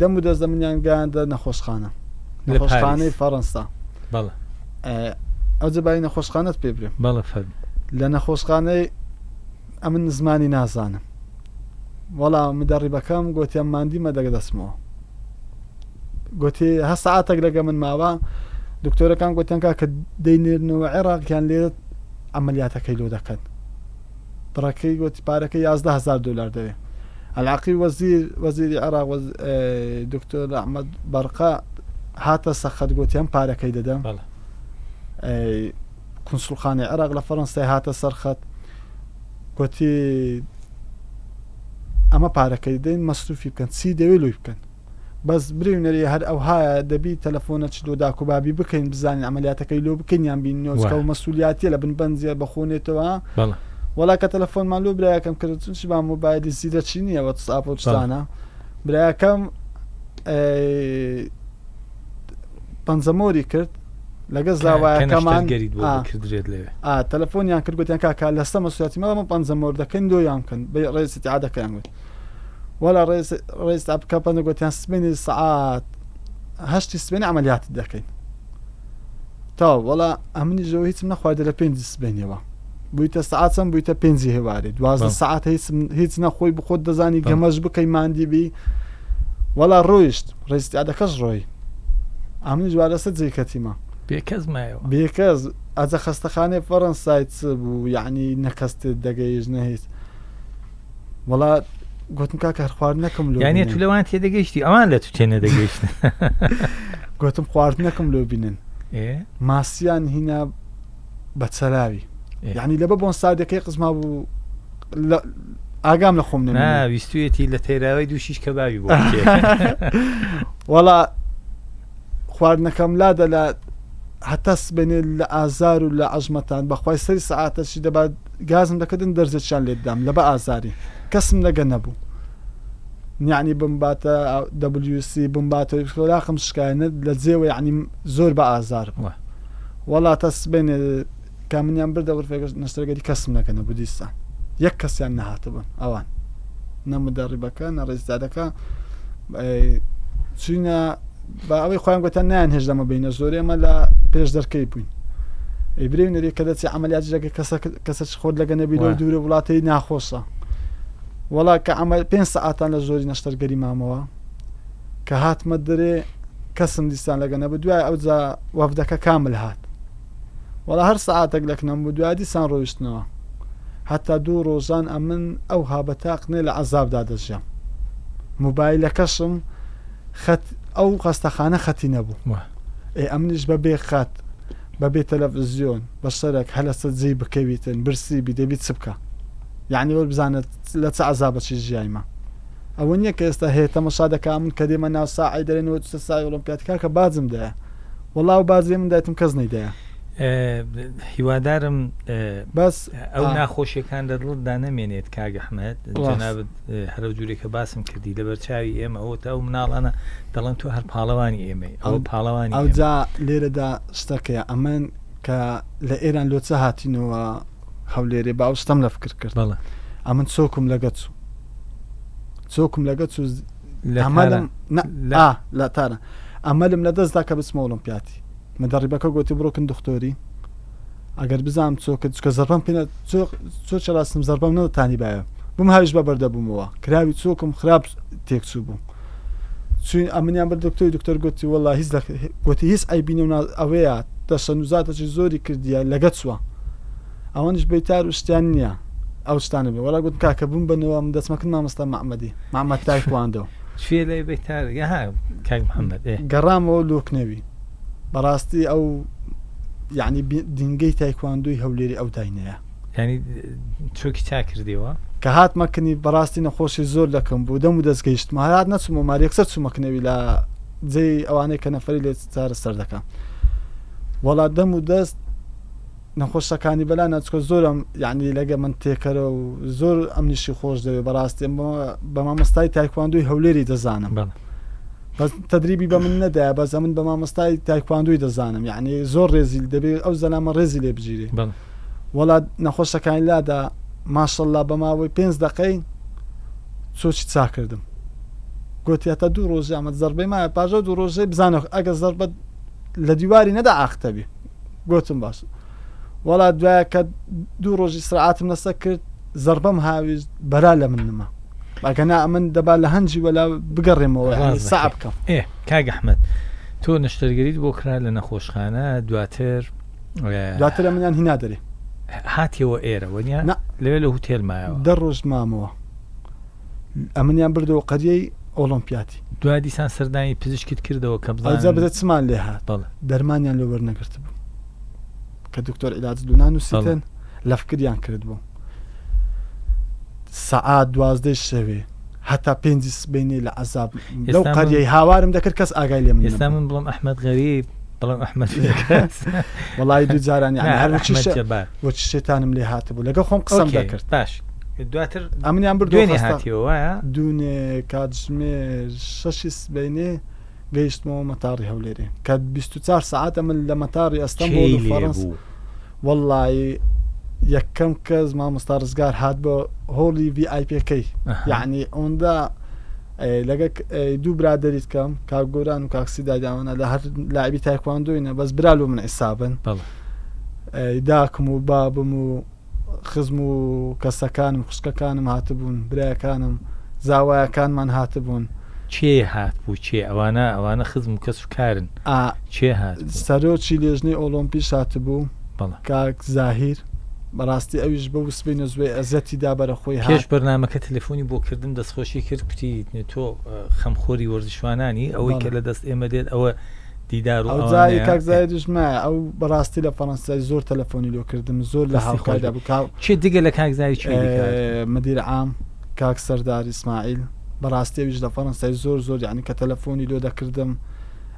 Speaker 2: دەم و دەست دەمنیان گەیاندە نەخۆشخانە نەخۆشخانەی فەڕەنسا
Speaker 1: بەڵێ
Speaker 2: ئەو جەبای نەخۆشخانەت پێ برێم
Speaker 1: بەڵێ فەرموو
Speaker 2: لە نەخۆشخانەی ئەمن زمانی نازانم وەڵا مدەڕیبەکەم گۆتیان ماندیمە دەگە دەچمەوە گۆتی هە سەعاتێک لەگە من ماوە دکتۆرەکان گوتیان کاکە دەینێرنەوە عێراق یان لێرە عەمەلیاتەکەی لۆ دەکەن بڕەکەی گوتی پارەکە 11 هزار دلار دەوێ العقی وەزیر وەزیری عێراق دکتۆر ئەحمەد بەرقە هاتە سەخەت گوتیان پارەکەی دەدەم کونسوڵخانەی عێراق لە فەرەنسای هاتە سەر خەت گوتی ئەمە پارەکەی دەین مەسروفی بکەن چی دەوێت لۆی بکەن بەس برێونەری هەر ئەوهایە دەبی تەلەفۆنە چ لۆ داک و بابی بکەین بزانین عملیاتەکەی لۆ بکەین یان بین نۆچکە و مەسولیاتیە لە بن بەنجە بەخۆنێتەوە وەڵا کە تەلەفۆنمان لۆ برایەکەم کرد چون چی با مۆبایلی زیرەکی نییە وەتسئاپ و شتانە برایەکەم پەنجەمۆری کرد لەگە زاوایەکەمان تەلەفۆنیان کرد گوتیان کاکە لەسە مەسولیاتی مەڵە پەنجەمۆر دەکەن لۆیان بکەن بە ڕێزی عادەکەیان گوت وەلا ڕێز ڕێز بکە پەنجە گوتیان سبێنی سەعات. هەشتی سبێنێ عەمەلیاتت دەکەین. تەواو وەڵا ئەمنیش لەوە هیچم نەخواردە لە پێنجی سبەینێوە بوویتە سەعات چەند بوویتە پێنجی هێوارێ 12 سەعات هیچ هیچ نەخۆی بخۆت دەزانی گەمەش بکەی ماندی بی وەڵا ڕۆیشت ڕێستیادەکەش ڕۆی ئەمنیش وا لەسەر جێی کەتیمە
Speaker 1: بێکەس مایەوە
Speaker 2: بێکەس ئەجە خەستەخانەی فەڕەنسای چ بوو یعنی نەکەست دەگەیشت نە هیچ وەڵا گوتم کاکە هەر خواردنەکەم
Speaker 1: لۆ یانی تو لەوان تێدەگەیشتی ئەوان لە تو تێنەدەگەیشتن
Speaker 2: گوتم خواردنەکەم لۆ بینن ماسیان هینا بە چەراوی یعنی لە بە بۆن سادەکەی قزما بوو ئاگام لە خۆم
Speaker 1: نە ویستویەتی لە تێراوی دووشیش کە باوی بۆ
Speaker 2: وەڵا خواردنەکەم لادە لە هەتا سبەینێ لە ئازار و لە عەژمەتان بەخوای سەری سەعاتەشی دەبا گازم دەکردن دەرزێکیان لێدام لە بە ئازاری کەسم لەگە نەبوو یعنی بمباتە WC بمباتە لاقم شکایە لە جێوە یعنی زۆر بە ئازار بوو وەڵا تا سبەینێ کە منیان بردە غرفەکە نەشتەرگەری کەسم لەگە نەبوو دیسان یەک کەسیان نەهاتبوون ئەوان نە مدەڕیبەکە نە ڕێزدارەکە چوینە بە ئەوەی خۆیان گوتیان نایان هێشت لەمە بینە زۆر ئێمە لە پێش دەرکەی بووین ئەی برێ نەری کە دەچی عملیات لەگە کەسە کەسە خۆت لەگە نەبی لەو دوورە وڵاتەی ناخۆشە وەڵا کە ئەمە پێ سەعاتان لە زۆری نەشتەرگەری مامەوە کە هاتمە دەرێ کەسم دیسان لەگە نەبوو دوای ئەوجا وەفدەکە کامل هات وەڵا هەر سەعاتێک لەکنەم بوو دوای دیسان ڕۆیشتنەوە هەتا دوو ڕۆژان ئەمن ئەو هابەتاقنێ لە عەزابدا دەژیام موبایلەکەشم خەت ئەو خەستەخانە خەتی نەبوو ئێ ئەمنیش بە بێ خەت بە بێ تەلەفزیۆن بە شەرەک هەلەسە جێی بکەویتن برسی بی دەبی چ بکە یعنی وەر بزانێت لە چ عەزابەکی ژیایمە ئەوە نییە کە ئێستا هەیە تەمەشا دەکا من کە دێمە ناو ساعی دەرێنەوە چ سای ئۆڵۆمپیاد کاکە باجم دایە وەڵا ئەو باجەی من دایتم کەس نەیدایە.
Speaker 1: هیوادارم بەس ئەو ناخۆشیەکان لە دڵتدا نەمێنێت کاک ئەحمەد جەنابت هەرەو جوورێک کە باسم کردی لەبەر چاوی ئێمە ئەوە تا ئەو مناڵانە دەڵێن تۆ هەر پاڵەوانی ئێمەی ئەو پاڵەوانی
Speaker 2: ئەوجا لێرەدا شتەکەیە ئەمن کە لە ئێران لۆچە هاتینەوە هەولێرێ با ئەو شتەم لە فکر کرد
Speaker 1: بەڵێ
Speaker 2: ئەمن چۆکم لەگە چوو چۆکم لەگە چوو
Speaker 1: لە
Speaker 2: ئەمەلم
Speaker 1: تاران.
Speaker 2: نە
Speaker 1: لە
Speaker 2: ئا لە تاران ئەمەلم لە دەستدا کە بچمە ئۆڵۆمپیاتی مدەڕیبەکە گۆتی بڕۆ کن دختۆری ئەگەر بزانم چۆکت چکە زەربەم پێ نە چۆ چۆ چەراستم زەربەم نەدەتانی بایە بم هاویش بە بەردەبوومەوە کراوی چۆکم خراپ تێکچوو بوو چوین ئەمنیان بە دکتۆری دکتۆر گوتی وەڵا هیچ لە گوتی هیچ عەیبی نیە و ئەوەیە تەشەنوزاتەکی زۆری کردیە لەگە چووە ئەوەنیش بەیتار و شتیان نییە ئەو شتانە بێ وەڵا گوتم کاکە بووم بەنەوە من دەچمە کن مامۆستا مەعمەدی مەعمەد تایکواندۆ
Speaker 1: چێ لای بەیتار یاها کاک محەممەد ئێ
Speaker 2: گەڕامەوە لۆکنەوی بەڕاستی ئەو یعنی دینگەی تایکواندۆی هەولێری ئەو داینەیە
Speaker 1: یانی چۆکی چا کردیەوە؟
Speaker 2: کە هاتمە کنی بەڕاستی نەخۆشی زۆر لەکم بوو دەم و دەست گەیشتمە هەر هات نەچوومە مار یەکسەر چوومە کنەوی لە جێی ئەوانەی کە نەفەری لێ چارەسەر دەکا وەڵا دەم و دەست نەخۆشەکانی بەلا ناچکە زۆرم یعنی لەگە من تێکەرە و زۆر ئەمنیشی خۆش دەوێ بەڕاستی بە مامۆستای تایکواندوی هەولێری دەزانم بەس تەدریبی بە من نەدایە بەس ئەمن بە مامۆستای تایکواندوی دەزانم یعنی زۆر ڕێزی دەبێ ئەو زەلامە ڕێزی لێ بگیرێ وەڵا نەخۆشەکانی لادا ماشەڵا بە ماوەی پێنج دەقەی چۆچی چاکردم گوتی هەتا دوو ڕۆژی ئەمە زەربەی مایە پاژە دوو ڕۆژەی بزانە ئەگە زەربە لە دیواری نەدا ئاختەبی گوتم باش وەڵا دوایە کە دوو ڕۆژی سرعاتم لەسەر کرد زەربەم هاویست بەرا لە من نما ئەگەنا ئەمن دەبا لە هەنجی وەلا بگەڕێمەوە سەعب بکەم
Speaker 1: ئێ کاک ئەحمەد تۆ نەشتەرگەریت بۆ کرا لە نەخۆشخانە دواتر
Speaker 2: دواتر ئەمنیان هینا دەرێ.
Speaker 1: هاتیەوە ئێرە وەنیە؟
Speaker 2: نا.
Speaker 1: لەوێ لە هوتێل مایەوە؟
Speaker 2: دە ڕۆژ مامەوە. ئەمنیان بردەوە قەریەی ئۆڵۆمپیاتی.
Speaker 1: دوای دیسان سەردانی پزیشکت کردەوە کە بزانن.
Speaker 2: ئەوجا بدە چمان لێ هات.
Speaker 1: بەڵێ.
Speaker 2: دەرمانیان لێ وەرنەگرتبوو. کە دکتۆر عیلاج دوو نانووسیتن لەفکریان کردبوو. سەعات دوازدەی شەوێ هەتا پێنجی سبەینێ لە عەزاب لەو قەریەی هاوارم دەکرد کەس ئاگای لێ من
Speaker 1: ئێستا من بڵم ئەحمەد غەریب بڵم ئەحمەد
Speaker 2: وەڵی دوو جاران یان هەر وەچی شێتانم لێ هاتبوو لەگەڵ خۆم قسەم دەکرد
Speaker 1: باش دواتر
Speaker 2: ئەمنیان برد
Speaker 1: دوێنێ هاتیەوە وایە
Speaker 2: دوونێ کاتژمێر شەشی سبەینێ گەیشتمەوە مەتاڕی هەولێرێ کە 24 سەعاتە من لە مەتاڕی ئەستەمبۆڵ و فەڕەنس وەڵایی یەکەم کەس مامۆستا ڕزگار هات بۆ هۆڵی ڤی ئای پێکەی یعنی ئەوەندە. لەگە دوو برادەریت کەم کاک گۆران و کاک سیدا داوانە لە هەر لاعبی تایکواندۆینە بەس برا لۆ من عیسابن داکم و بابم و خزم و کەسەکانم خوشکەکانم هاتبوون برایەکانم زاوایەکانمان هاتبوون.
Speaker 1: کێ هاتبوو کێ ئەوانە ئەوانە خزم و کەس و کارن کێ هاتبوو؟
Speaker 2: سەرۆکی لێژنەی ئۆڵۆمپیش هاتبوو کاک زاهیر بەڕاستی ئەویش بەو سبەینە زووەی ئەزیەتی دا بەرە خۆی هات.
Speaker 1: پێش بەرنامەکە تەلەفۆنی بۆ کردم دەستخۆشی کرد کوتی تۆ خەمخۆری وەرزشوانانی ئەوەی کە لە دەست ئێمە دێت ئەوە دیدار و
Speaker 2: ئەو جای کاک زاهیریش مایە ئەو بەڕاستی لە فەڕەنسای زۆر تەلەفۆنی لۆ کردم زۆر لە هاوکاریدا بوو کا
Speaker 1: کێ جگە لە کاک زاهیر کێ دیکە هاتبوو؟
Speaker 2: مدیر عام کاک سەردار ئیسماعیل بەڕاستی ئەویش لە فەڕەنسای زۆر زۆر یعنی کە تەلەفۆنی لۆ دەکردم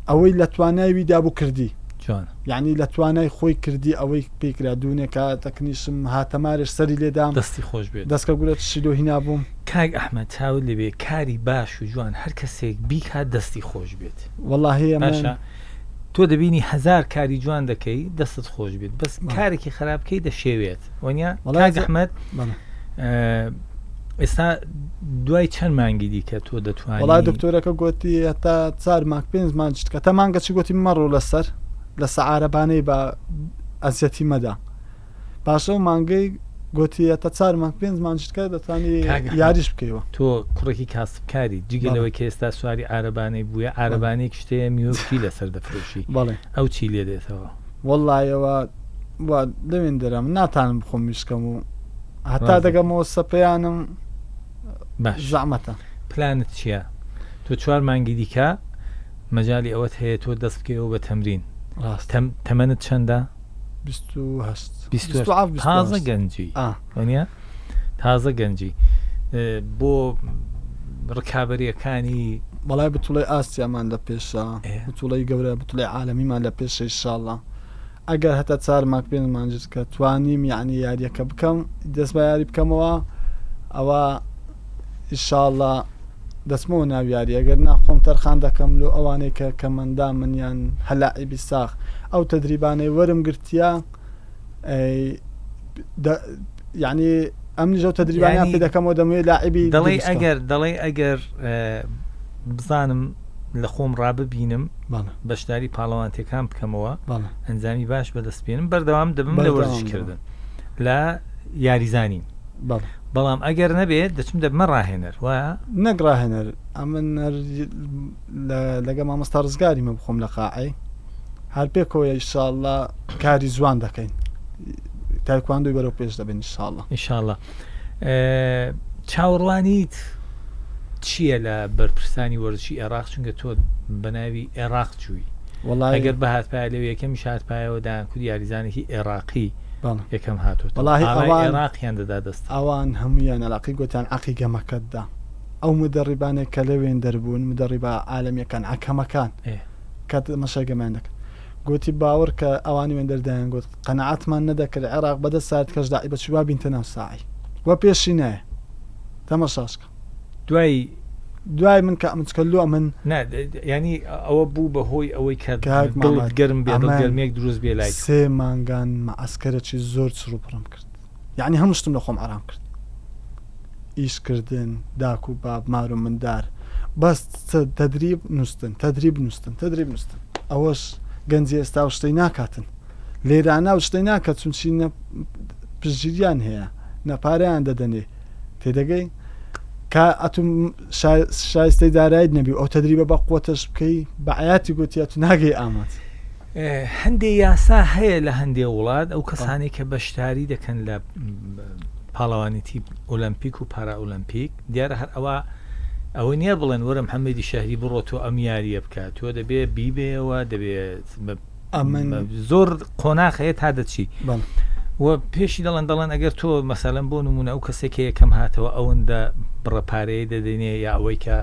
Speaker 2: ئەوەی لە توانای ویدا بوو کردی
Speaker 1: جوانە.
Speaker 2: یعنی لە توانای خۆی کردی ئەوەی پێی کرا دوونێ کە تەکنیشم هاتەمارێش سەری لێدام
Speaker 1: دەستی خۆش بێت.
Speaker 2: دەسکە گورە چشی لۆ هینا بووم.
Speaker 1: کاک ئەحمەد چاوت لێبێ کاری باش و جوان هەر کەسێک بیکات دەستی خۆش بێت.
Speaker 2: وەڵاهی ئەمن.
Speaker 1: باشە تۆ دەبینی هەزار کاری جوان دەکەی دەستت خۆش بێت بەس کارێکی خراپ بکەی دەشێوێت وەنیە کاک ئەحمەد ئێستا دوای چەند مانگی دیکە تۆ دەتوانانی
Speaker 2: وڵای دکتۆرەکە گوتی هەتا چار مانگ پێنج مانگ کە تا مانگە چی گوتی مەڕۆ لەسەر لە سەعارەبانەی بە ئەزیەتی مەدا پاشە و مانگەی گوتی هەتا چار مانگ پێنج مانگ کە دەتوانی یاریش بکەیەوە
Speaker 1: تۆ کوڕێکی کاسبکاری جگە لەوەی کە ئێستا سواری عارەبانەی بووە عارەبانەیەک شتەیە میوەکی لەسەر دەفرۆشی ئەو چی لێ دێتەوە
Speaker 2: وەڵایەوە وا لەوێن دەرم ناتانم بخۆم ویشکەم و هەتا دەگەمەوە سەپیانم
Speaker 1: باش
Speaker 2: زەحمەتە.
Speaker 1: پلانت چییە؟ تۆ چوار مانگی دیکە مەجالی ئەوەت هەیە تۆ دەست بکەیەوە بە تەمرین.
Speaker 2: ڕاستە.
Speaker 1: تەم تەمەنت چەندە؟
Speaker 2: 28.
Speaker 1: 28. تازە گەنجی. وانییە؟ تازە گەنجی. بۆ ڕکابەرییەکانی.
Speaker 2: وەڵای بتوڵەی ئاسیامان لە پێشە، بتوڵەی گەورە، بتوڵەی عالەمیمان لە پێشە ئیشاڵڵا. ئەگەر هەتا چار مانگ پێنج مانگیش کە توانیم یعنی یاریەکە بکەم دەست بە یاری بکەمەوە ئەوە ئیشاڵە دەچمەوە ناو یاری ئەگەر نا خۆم تەرخان دەکەم لۆ ئەوانەی کە کەمەندام من یان هەلاعیبی ساغ ئەو تەدریبانەی وەرم گرتیە یعنی ئەمنیش ئەو تەدریبانیان پێ دەکەمەوە دەمەوێت لاعبی
Speaker 1: دەڵێ ئەگەر دەڵێ ئەگەر بزانم لە خۆم ڕاببینم بەشداری پاڵەوانتەکان بکەمەوە ئەنجامی باش بەدەست بێنم بەردەوام دەبم لە وەرزشکردن لە یاریزانین بەڵام ئەگەر نەبێت دەچم دەبمە ڕاهێنەر وایە
Speaker 2: نەک ڕاهێنەر ئەمن لەگە مامۆستا ڕزگاری مە بخۆم لە قاعی هەر پێکەوە ئیشاءاللە کاری زوان دەکەین تایکواندۆی بەرەو پێش دەبین ئیشاءاللە.
Speaker 1: ئیشاءاللە. چاوەڕوانیت چییە لە بەرپرسانی وەرزشی عێراق چونکە تۆ بە ناوی عێراق چووی ئەگەر بەهاتپایە لەو یەکەمیش هاتپایەوە دایانکوت یاریزانێکی عێراقی یەکەم هاتووە عێراقیان دەدا دەست
Speaker 2: ئەوان هەمویان عراقی گوتیان عقی گەمەکەتدا ئەو مدەڕیبانێک کە لەوێن دەربوون مدەڕیبا عالەمیەکان عکەمەکان کە تەماشای گەمەیان دەکرد گۆتی باوەڕ کە ئەوانی وێندەر دایان گۆت قەناعەتمان نەدەکرد عێراق بەدەست سارد کەش داعی بەچی وا بینتە ناو ساعی وە پێشی نایە تەمەشاش کە.
Speaker 1: دوای.
Speaker 2: دوای من کە ئەمن چکە لۆ ئەمن.
Speaker 1: نا یانی ئەوە بوو بە هۆی ئەوەی کە
Speaker 2: کاک
Speaker 1: دڵت
Speaker 2: مامەد
Speaker 1: گەرم بێ دڵ
Speaker 2: ئەمن
Speaker 1: گەرمیەک دروست بێ لای تۆ.
Speaker 2: سێ مانگان مەعەسکەرەکی زۆر چڕ و پڕم کرد یانی هەموو شتم لە خۆم عەرام کرد. ئیش کردن داک و باب مار و مندار بەس تەدریب نوستن تەدریب نوستن تەدریب نوستن ئەوەش گەنجی ئێستا و شتەی ناکاتن لێرانا و شتەی ناکات چونچی نە پشتگیریان هەیە نە پارەیان دەدەنێ تێدەگەی کا ئەتو شایستەی دارایت نەبی ئەو تەدریبە بە قوتەش بکەی بە عیاتی گوتی ئەتو ناگەی ئامانج.
Speaker 1: هەندێ یاسا هەیە لە هەندێ وڵات ئەو کەسانەی کە بەشداری دەکەن لە پاڵەوانێتی ئۆلەمپیک و پارا ئۆلەمپیک دیارە هەر ئەوە ئەوە نییە بڵێن وەرە محەممەدی شەهری بڕۆ تۆ ئەم یاریە بکە تۆ دەبێ بیبەیەوە دەبێت
Speaker 2: ئەمن
Speaker 1: زۆر قۆناخ هەیە تا دەچی و پێشی دەڵێن دەڵێن ئەگەر تۆ مەسەلەن بۆ نمونە ئەو کەسێک کە یەکەم هاتەوە ئەوەندە بڕە پارەیە دەدەینێ یا ئەوەی کە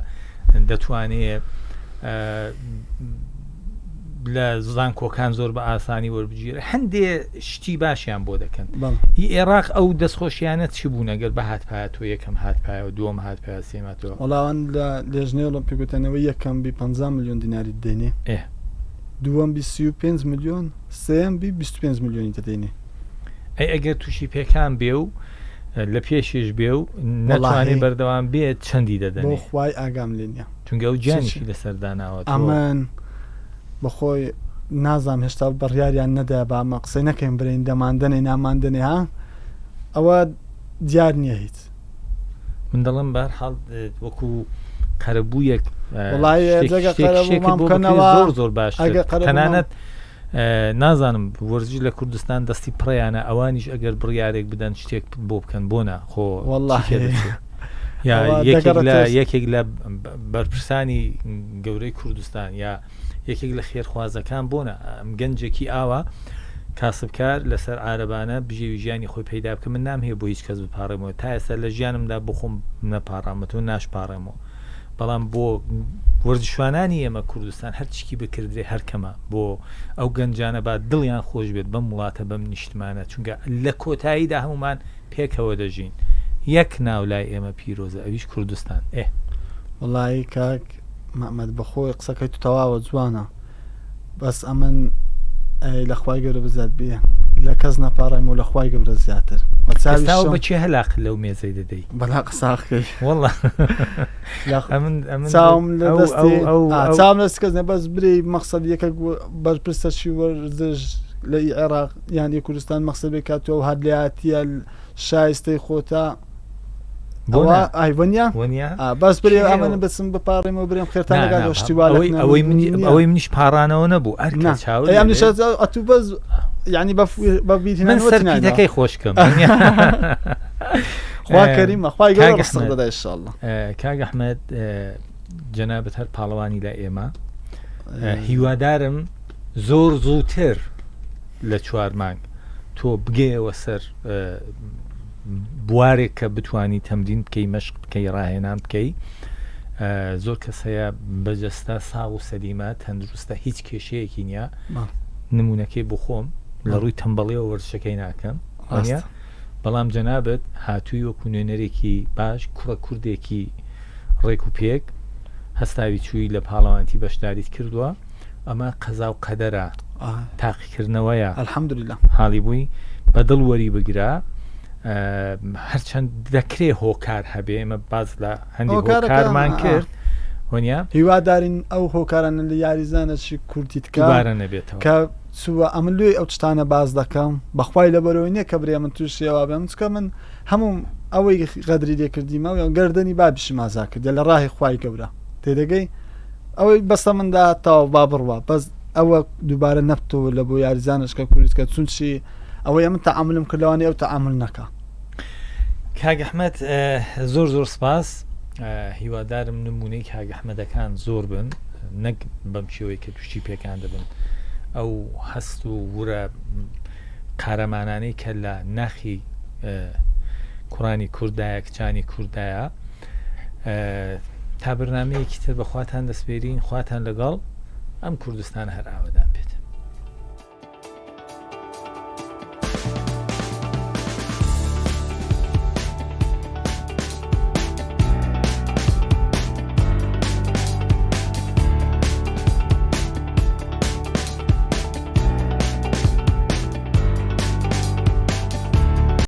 Speaker 1: دەتوانێ لە زانکۆکان زۆر بە ئاسانی وەربگیرێ هەندێ شتی باشیان بۆ دەکەن ئی عێراق ئەو دەستخۆشیانە چی بوون ئەگەر بەهات پایە تۆ یەکەم هات پایە و دووەم هات پایە سێمە تۆ
Speaker 2: وەڵاوان لە لێژنەی ئۆڵۆمپیک گوتیانەوە یەکەم بی 50 ملیۆن دیناری دەدەینێ دووەم بی 35 ملیۆن سێیەم بی 25 ملیۆنی دەدەینێ
Speaker 1: ئەی ئەگەر تووشی پێکان بێ و. لە پێشیش بێ و نەتوانێ بەردەوام بێت چەندی دەدەن
Speaker 2: بۆ خوای ئاگام لێ نییە
Speaker 1: چونکە ئەو گیانیشی لەسەر داناوە
Speaker 2: ئەمن بەخۆی نازانم هێشتا بڕیاریان نەدا با ئەمە قسەی نەکەین برین دەماندەنێ ناماندەنێ ها ئەوە دیار نییە هیچ
Speaker 1: من دەڵم بار حاڵ وەکو قەرەبوویەک زۆر زۆر باش تەنانەت نازانم وەرزش لە کوردستان دەستی پڕیانە ئەوانیش ئەگەر بڕیارێک بدەن شتێک بۆ بکەن بۆ نا خۆ یا یەکێک لە بەرپرسانی گەورەی کوردستان یا یەکێک لە خێرخوازەکان بۆنە ئەم گەنجێکی ئاوا کاسبکار لەسەر عارەبانە بژێوی ژیانی خۆی پەیدا بکە من نام هەیە بۆ هیچ کەس بپاڕێمەوە تا ئێستا لە ژیانمدا بخۆم نەپاڕامەتەوە ناشپاڕێمەوە بەڵام بۆ وەرزشوانانی ئێمە کوردستان هەرچیکی بکردرێ هەر کەمە بۆ ئەو گەنجانە با دڵیان خۆش بێت بەم وڵاتە بەم نیشتمانە چونکە لە کۆتاییدا هەمومان پێکەوە دەژین یەک ناو لای ئێمە پیرۆزە ئەویش کوردستان ئێ.
Speaker 2: وەڵایی کاک مەمەد بەخۆی قسەکەی تو تەواوە جوانە بەس ئەمن ئەی لە خوای گەورە بزات بێ لە کەس نەپاڕێم و لە خوای گەورە زیاتر
Speaker 1: وە چاوی ئێستاوە شەم بە کێ هەلاق لەو مێزەی دەدەی
Speaker 2: بەلا قساخکەی
Speaker 1: والله
Speaker 2: ئەمن ئەمن چاوم لە ئەو دەستی ئەو ئەو ئا، ئەو چاوم لە دەستی کەس نیە بەس برێی مەقسەد یەکەک بەرپرسە چی وەرزش لە ئی عێراق یان ئی کوردستان مەقسەد بێ کە تۆ هەر لێهاتیە شایستەی خۆتە
Speaker 1: بۆ
Speaker 2: ئەوە
Speaker 1: نا؟
Speaker 2: ئای وەنیە
Speaker 1: وەنیە
Speaker 2: ئا، بەس برێ
Speaker 1: کێ
Speaker 2: ئەمن
Speaker 1: ئەو-
Speaker 2: بچم بپاڕێمەوە برێم خێرتان
Speaker 1: نا،
Speaker 2: لەگەڵ
Speaker 1: نا،
Speaker 2: شتی وا
Speaker 1: ئەوەی
Speaker 2: لەکنە
Speaker 1: ئەوەی
Speaker 2: من
Speaker 1: منی
Speaker 2: نییە.
Speaker 1: ئەوەی منیش پاڕانەوە نەبوو ئەرکە
Speaker 2: نا
Speaker 1: چاو
Speaker 2: ئەی ئەمنیش
Speaker 1: لێ
Speaker 2: ئەتوو بەس یعنی بە بە
Speaker 1: من
Speaker 2: بیرهێنانەوە
Speaker 1: سەر
Speaker 2: تینانەوە.
Speaker 1: پیتەکەی خۆشکەم
Speaker 2: خوا کەریمە خوای گەورە
Speaker 1: کاک
Speaker 2: ڕزق
Speaker 1: ئەحمەد.
Speaker 2: دەدا ئینشاءاللە
Speaker 1: کاک ئەحمەد جەنابت هەر پاڵەوانی لە ئێمە هیوادارم زۆر زووتر لە چوار مانگ تۆ بگەیەوە سەر بوارێک کە بتانی تەمرین بکەی مەشق بکەی ڕاهێنان بکەی زۆر کەس هەیە بەجەستە ساغ و سەلیمە تەندروستە هیچ کێشەیەکی نییە نمونونەکەی بخۆم لە ڕووی تەمبەڵیەوە وەرزشەکەی ناکەم ڕاستە بەڵام جەنابت هاتووی وەکو نوێنەرێکی باش کوڕە کوردێکی ڕێک و پێک هەستاوی چووی لە پاڵەوانتی بەشداریت کردووە ئەمە قەزا و قەدەرە تاقیکردنەوەیە
Speaker 2: الحمدللە
Speaker 1: حاڵی بووی بە دڵ وەری بگرە هەرچەند دەکرێ هۆکار هەبێ ئێمە باز لە هەندی هۆکارمان کرد وەنیا
Speaker 2: هیوادارین ئەو هۆکارانە لە یاریزانەکی کوردی
Speaker 1: تکارە نەبێتەوە
Speaker 2: کە چووە ئەمن لێی ئەو شتانە باس دەکەم بەخوای لەبەرەوەی نییە کە برێ من تووشی ئەوە بم چکە من هەموو ئەوەی غەدری لێ کردیمە و گەردەنی بابیشم ئازا کردە لە ڕاهی خوای گەورە تێدەگەی ئەوەی بەسە مندا تاو با بڕوا بەس ئەوە دووبارە نەبتەوە لە بۆ یاریزانشکە کوردکە چونچی ئەوەی ئەمن تەعاملم کرد لەوانەیە ئەو تەعامل نەکا.
Speaker 1: کاک ئەحمەد زۆر زۆر سپاس هیوادارم نمونەی کاک ئەحمەدەکان زۆر بن نەک بەم شێوەی کە تووشی پێکان دەبن ئەو هەست و ورە قارەمانانەی کە لە ناخی کوڕانی کوردایە کچانی کوردایە تا بەرنمەیەکی تر بەخواتان دەسپێرین خواتان لەگەڵ ئەم کوردستان هەر ئاوەدان.